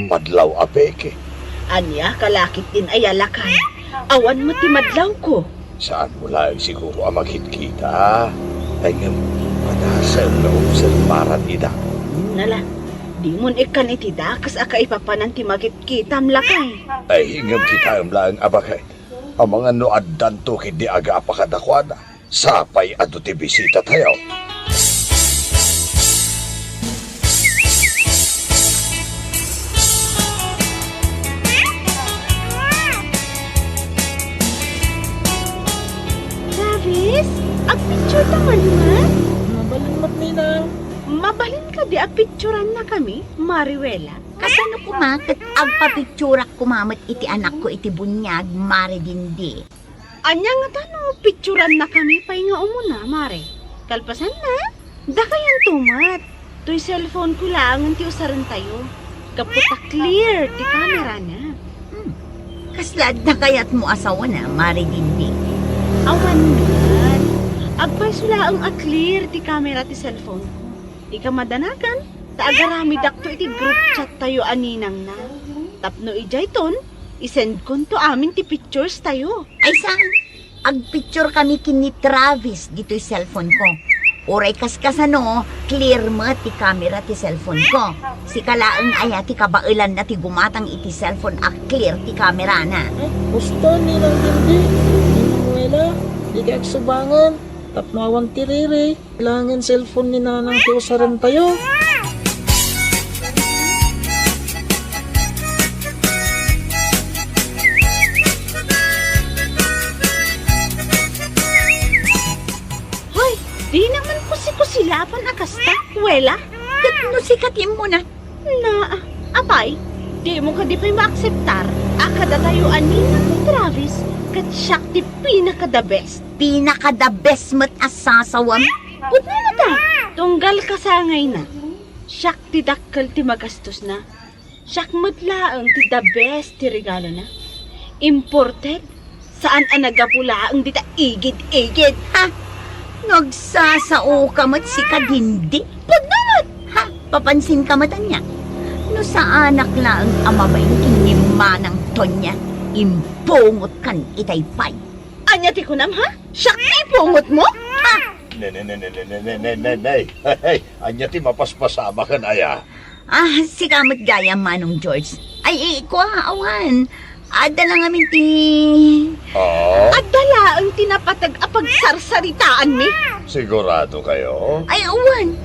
Madlaw a peke. Ania, kalakit din aya, lakay? Awan met ti madlawko. Saanmo laeng siguro a makitkita. Ay ngem, madasem nga obserbaran ida. Hmm, nala, dimon ikkan iti dakes a kaipapanan ti makitkitam, lakay. Ay ngem kitaem laeng a baket. Amangan no addanto ketdi agapu kadakuada. Sapay adu ti bisitatayo. Travis, agpicture ta man, man? Mabalin met, Ninang. Mabalin kadi a pictureannakami, Mariwela? Kasano koma ket agpapicturak koma met iti anakko iti buniag, Mare Dindi? Ania ngata no picturannakami pay nga umuna, Mare? Kalpasanna, dakayanto met. Toy cellphoneko laengen ti usarentayo. Gapu ta clear ti kamerana. Hmm. Kasla adda kayatmo a sawen, Mare Dindi? Awan met. Agpayso laeng a clear ti kamera ti cellphoneko. Di ka madanagan, ta agaramidakto iti group chat tayo a ninangna. Tapno idiayton, isendkonto amin ti pictures tayo. Ay saan? Agpicture kami ken ni Travis ditoy cellphone ko. Uray kaskasano, clear met ti camera ti cellphone ko. Sika laeng aya ti kabaelanna ti gumatang iti cellphone a clear ti camera na. Ay, husto, Ninang Dindi, Ninang Wela, di ka agsubangan, tapno awan ti riri. Kailangan cellphone ni Nanang ti usaren tayo. Hoy, di naman kusi-kusi lapan a kasta, Wela. Ket no sika ti immuna, Na, apay, dimo kadi pay maakseptar a kadatayo a ninang ni Travis ket siak ti pinaka-the best? Pinaka-the best met a sasawam? Pudno met a, tunggal kasangayna, siak ti dakkel ti magastosna. Siak met laeng ti the best ti regalona. Imported. Saan a naggapu laeng dita igid-igid, ha? No agsasaoka met sika, Dindi. Pudno met, ha? Papansinka met ania? No saanak laeng a mabain ken ni Manang Tonya, impungotkan itay pay. Ania ti kunam, ha? Siak ti ipungotmo? Ha? Ne, ne, ne, ne. Hey, hey, ania ti mapaspasamakan aya? Ah, sika met gayam, Manong George. Ay, eh, kua, awan. Adda la ngamin ti Ah? Adda laeng ti napateg a pagsarsaritaanmi. Sigurado kayo? Ay, awan.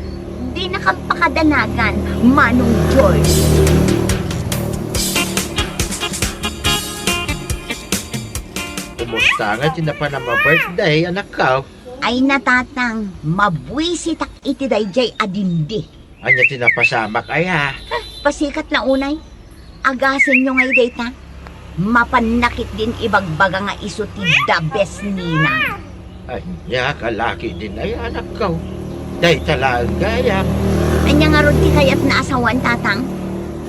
Dinakam pakadanagan, Manong George. Kumusta nga ti napanam a birthday, anakko? Ay, natatang, mabuisitak iti daydiay a dindi. Ania ti napasamak aya? Pasikat la unay. Agasenyo ngay dayta. Mapanna ketdin ibagbaga nga isu ti the best ninang. Ania ka lakidin ay, anakko? Dayta laeng gayam. Ania ngarud ti kayatna a sawen, Tatang?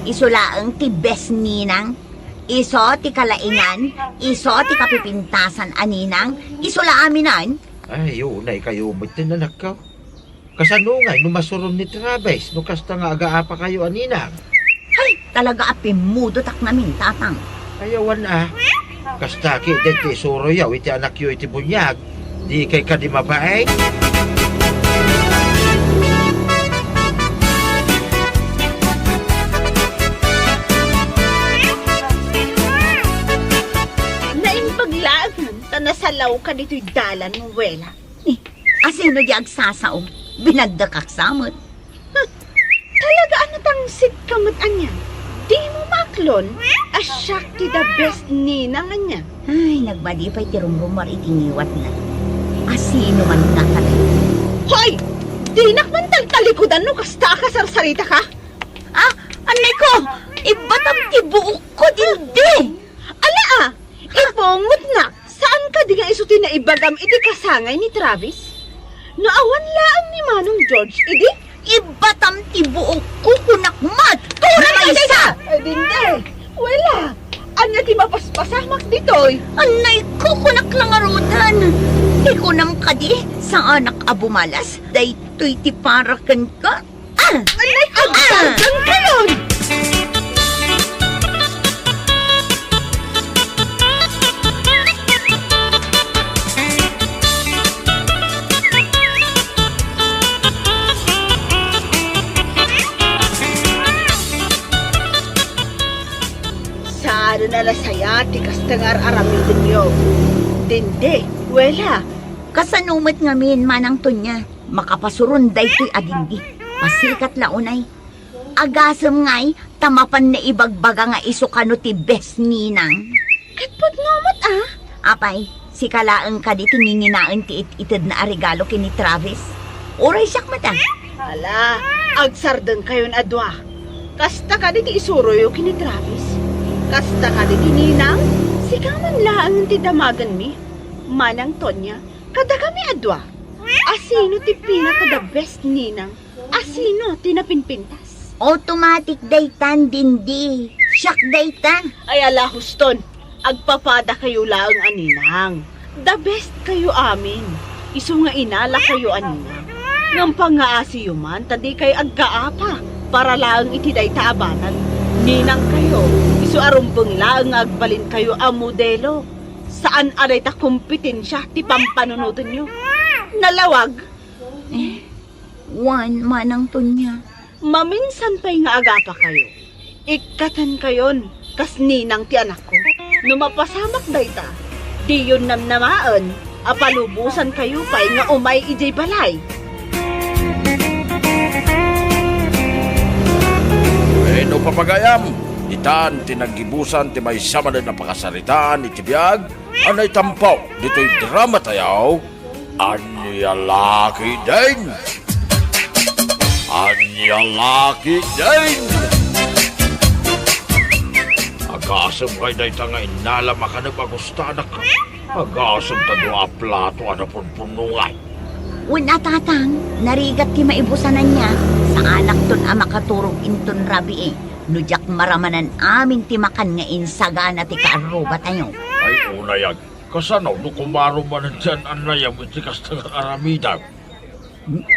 Isu laeng ti best ninang. Isu ti kalaingan. Isu ti kapipintasan a ninang. Isu la aminen. Ay, unay kayo met, anakko. Kasano ngay no masuron ni Travis no kasta nga agaapa kayo a ninang? Ay, talaga a pimmudotak ngamin, Tatang. Ayawan a. Kasta ketdin ti isuroyo iti anakyo iti buniag, di kay kadi mabain? Naimbag laeng ta nasalawka ditoy dalan, Wela. Eh, asino di agsasao? Binagdakak sa met. Huh, talaga a natangsit ka met ania? Dimo maklon a siak ti the best ninang ania? Ay, nagmadi pay ti rumrumuar iti ngiwatna. Asino man nga kadagiti? Hoy! Dinak man taltalikudan no kasta a kasarsaritaka. Ah, annay ko! Ibbatam ti buokko, Dindi! Ala a! Ipungotnak! Saan kadi nga isu ti naibagam iti kasangay ni Travis? No awan laeng ni Manong George idi? Ibbatam ti buokko, kunak met! Turay maysa! Ay, Dindi! Wela! Ania ti mapaspasamak ditoy? Annay ko, kunak la ngaruden! Ti kunam kadi, saanak a bumalas, daytoy ti para kenka? Ah! Ay, agdalgan kayon! Saan a nasaya ti kasta nga ar-aramidenyo. Dindi, Wela. Kasano met ngamin, Manang Tonia? Makapasuron daytoy a Dindi. Pasikat la unay. Agasem ngay ta mapan naibagbaga nga isu kano ti best ninang. Ket pudno met a? Apay, sika laeng kadi ti nginginaen ti it-itedna a regalo ken ni Travis? Uray siak met a? Ala, agsardengkayon a dua. Kasta kadi ti isuroyo ken ni Travis? Kasta kadi ti ninang? Sika man laeng ti damagenmi, Manang Tonia. Kadakami a dua, asino ti pinaka the best ninang? Asino ti napinpintas? Automatic daytan, Dindi. Siak dayta. Ay, ala, huston. Agpapadakayo laeng a ninang. The best kayo amin. Isu nga inalakayo a ninang. Ngem pangngaasiyo man ta dikay agkaapa para laeng iti dayta a banag. Ninang kayo, isu a rumbeng laeng nga agbalin kayo a modelo. Saan a dayta kompetensia ti pampanunotenyo. Nalawag. Eh, wen, Manang Tonia. Maminsan pay nga agapa kayo. Ikkaten kayon kas ninang ti anakko. No mapasamak dayta, diyon namnamaen a palubosan kayo pay nga umay idiay balay. Wenno, papagayam, ditan ti naggibusan ti maysa manen a pakasaritaan iti biag a naitampaw ditoy drama tayo, Ania Lakidin! Ania Lakidin! Agasem ngay dayta nga innalam a kanep a gustanak. Agasem ta dua a plato a napunpunnongan. Wen a, Tatang, narigat ti maibusan ania, saanakton a makaturog inton rabii, no diak maramanan amin ti makan nga insagana ti kaarrubatayo. Ay, unay a, kasano no kumaro manen ti an-annayam iti kasta nga aramidem?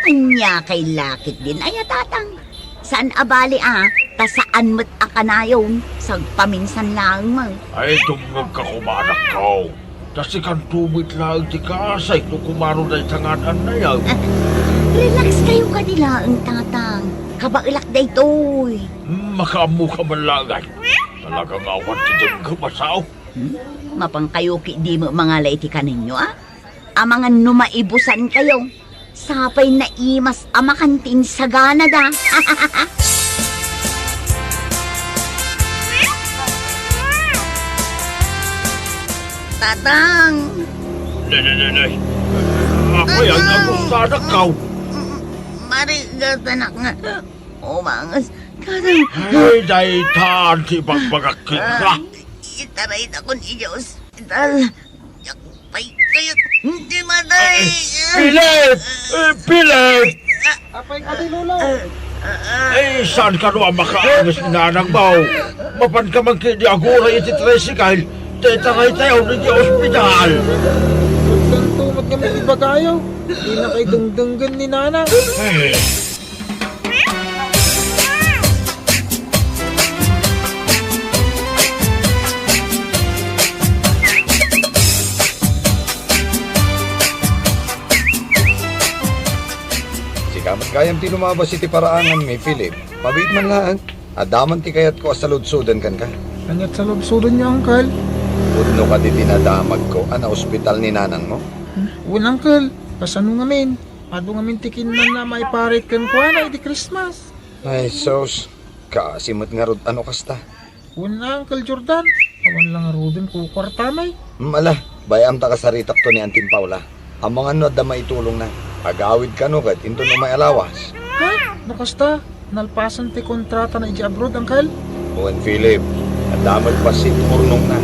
Ania kay lakit din aya, Tatang? Saan a bali a, ta saan met a kanayon, sagpaminsan laeng met. Ay, dumngegka koma, anakko. Ta sikanto met laeng ti kaasay no kumaro dayta nga an-annayam. Relax kayo kadi laeng, Tatang. Kabaelak daytoy. Hmm, makaammoka man laeng ay. Talaga nga awan ti denggem a sao. Hmm? Mapan kayo ket dimo mangala iti kanenyo, a? Amangan no maibusan kayo. Sapay naimas a makan ti insaganada. Tatang! Nay, nay, nay, nay. Apay, ay, Tatang! Agustanak kaw. Marigatanak nga umanges. Tatang! Ay, daytan ti ibagbagak kenka. Ah, itaray dakon idiay ospital. Diak Ay, kayo, hindi matay. Philip! Eh, Philip! Apay kadi, Lolo? Eh, saan kano a makaangis ni nanang mo? Mapanka man ketdi aguray iti tricycle, ti taraytayaw iti ospital. Tanto met nga ibagayo, di na kay dengdenggen ni nanang. Eh. Sika met gayam ti lumabas iti paraanganmi, Philip. Mabiit man laeng. Adda man ti kayatko a saludsoden kenka. Ania ti saludsodenyo, Uncle? Pudno kadi ti nadamagko a naospital ni nanangmo? Wen, Uncle. Kasano ngamin? Adu ngamin ti kinanna maiparit kenkuana idi Christmas. Ay, sus. Kaasi met ngarud a no kasta. Wen, Uncle Jordan. Awan la ngaruden kukuartamay. Mm, ala, bay-am ta kasaritakto ni Anting Paula. Amangan no adda maitulongna. Agawid kano ket inton umay a lawas. Ha? No kasta, nalpasen ti kontratana idiay abroad, Uncle? Wen, Philip, adda met bassit urnongna.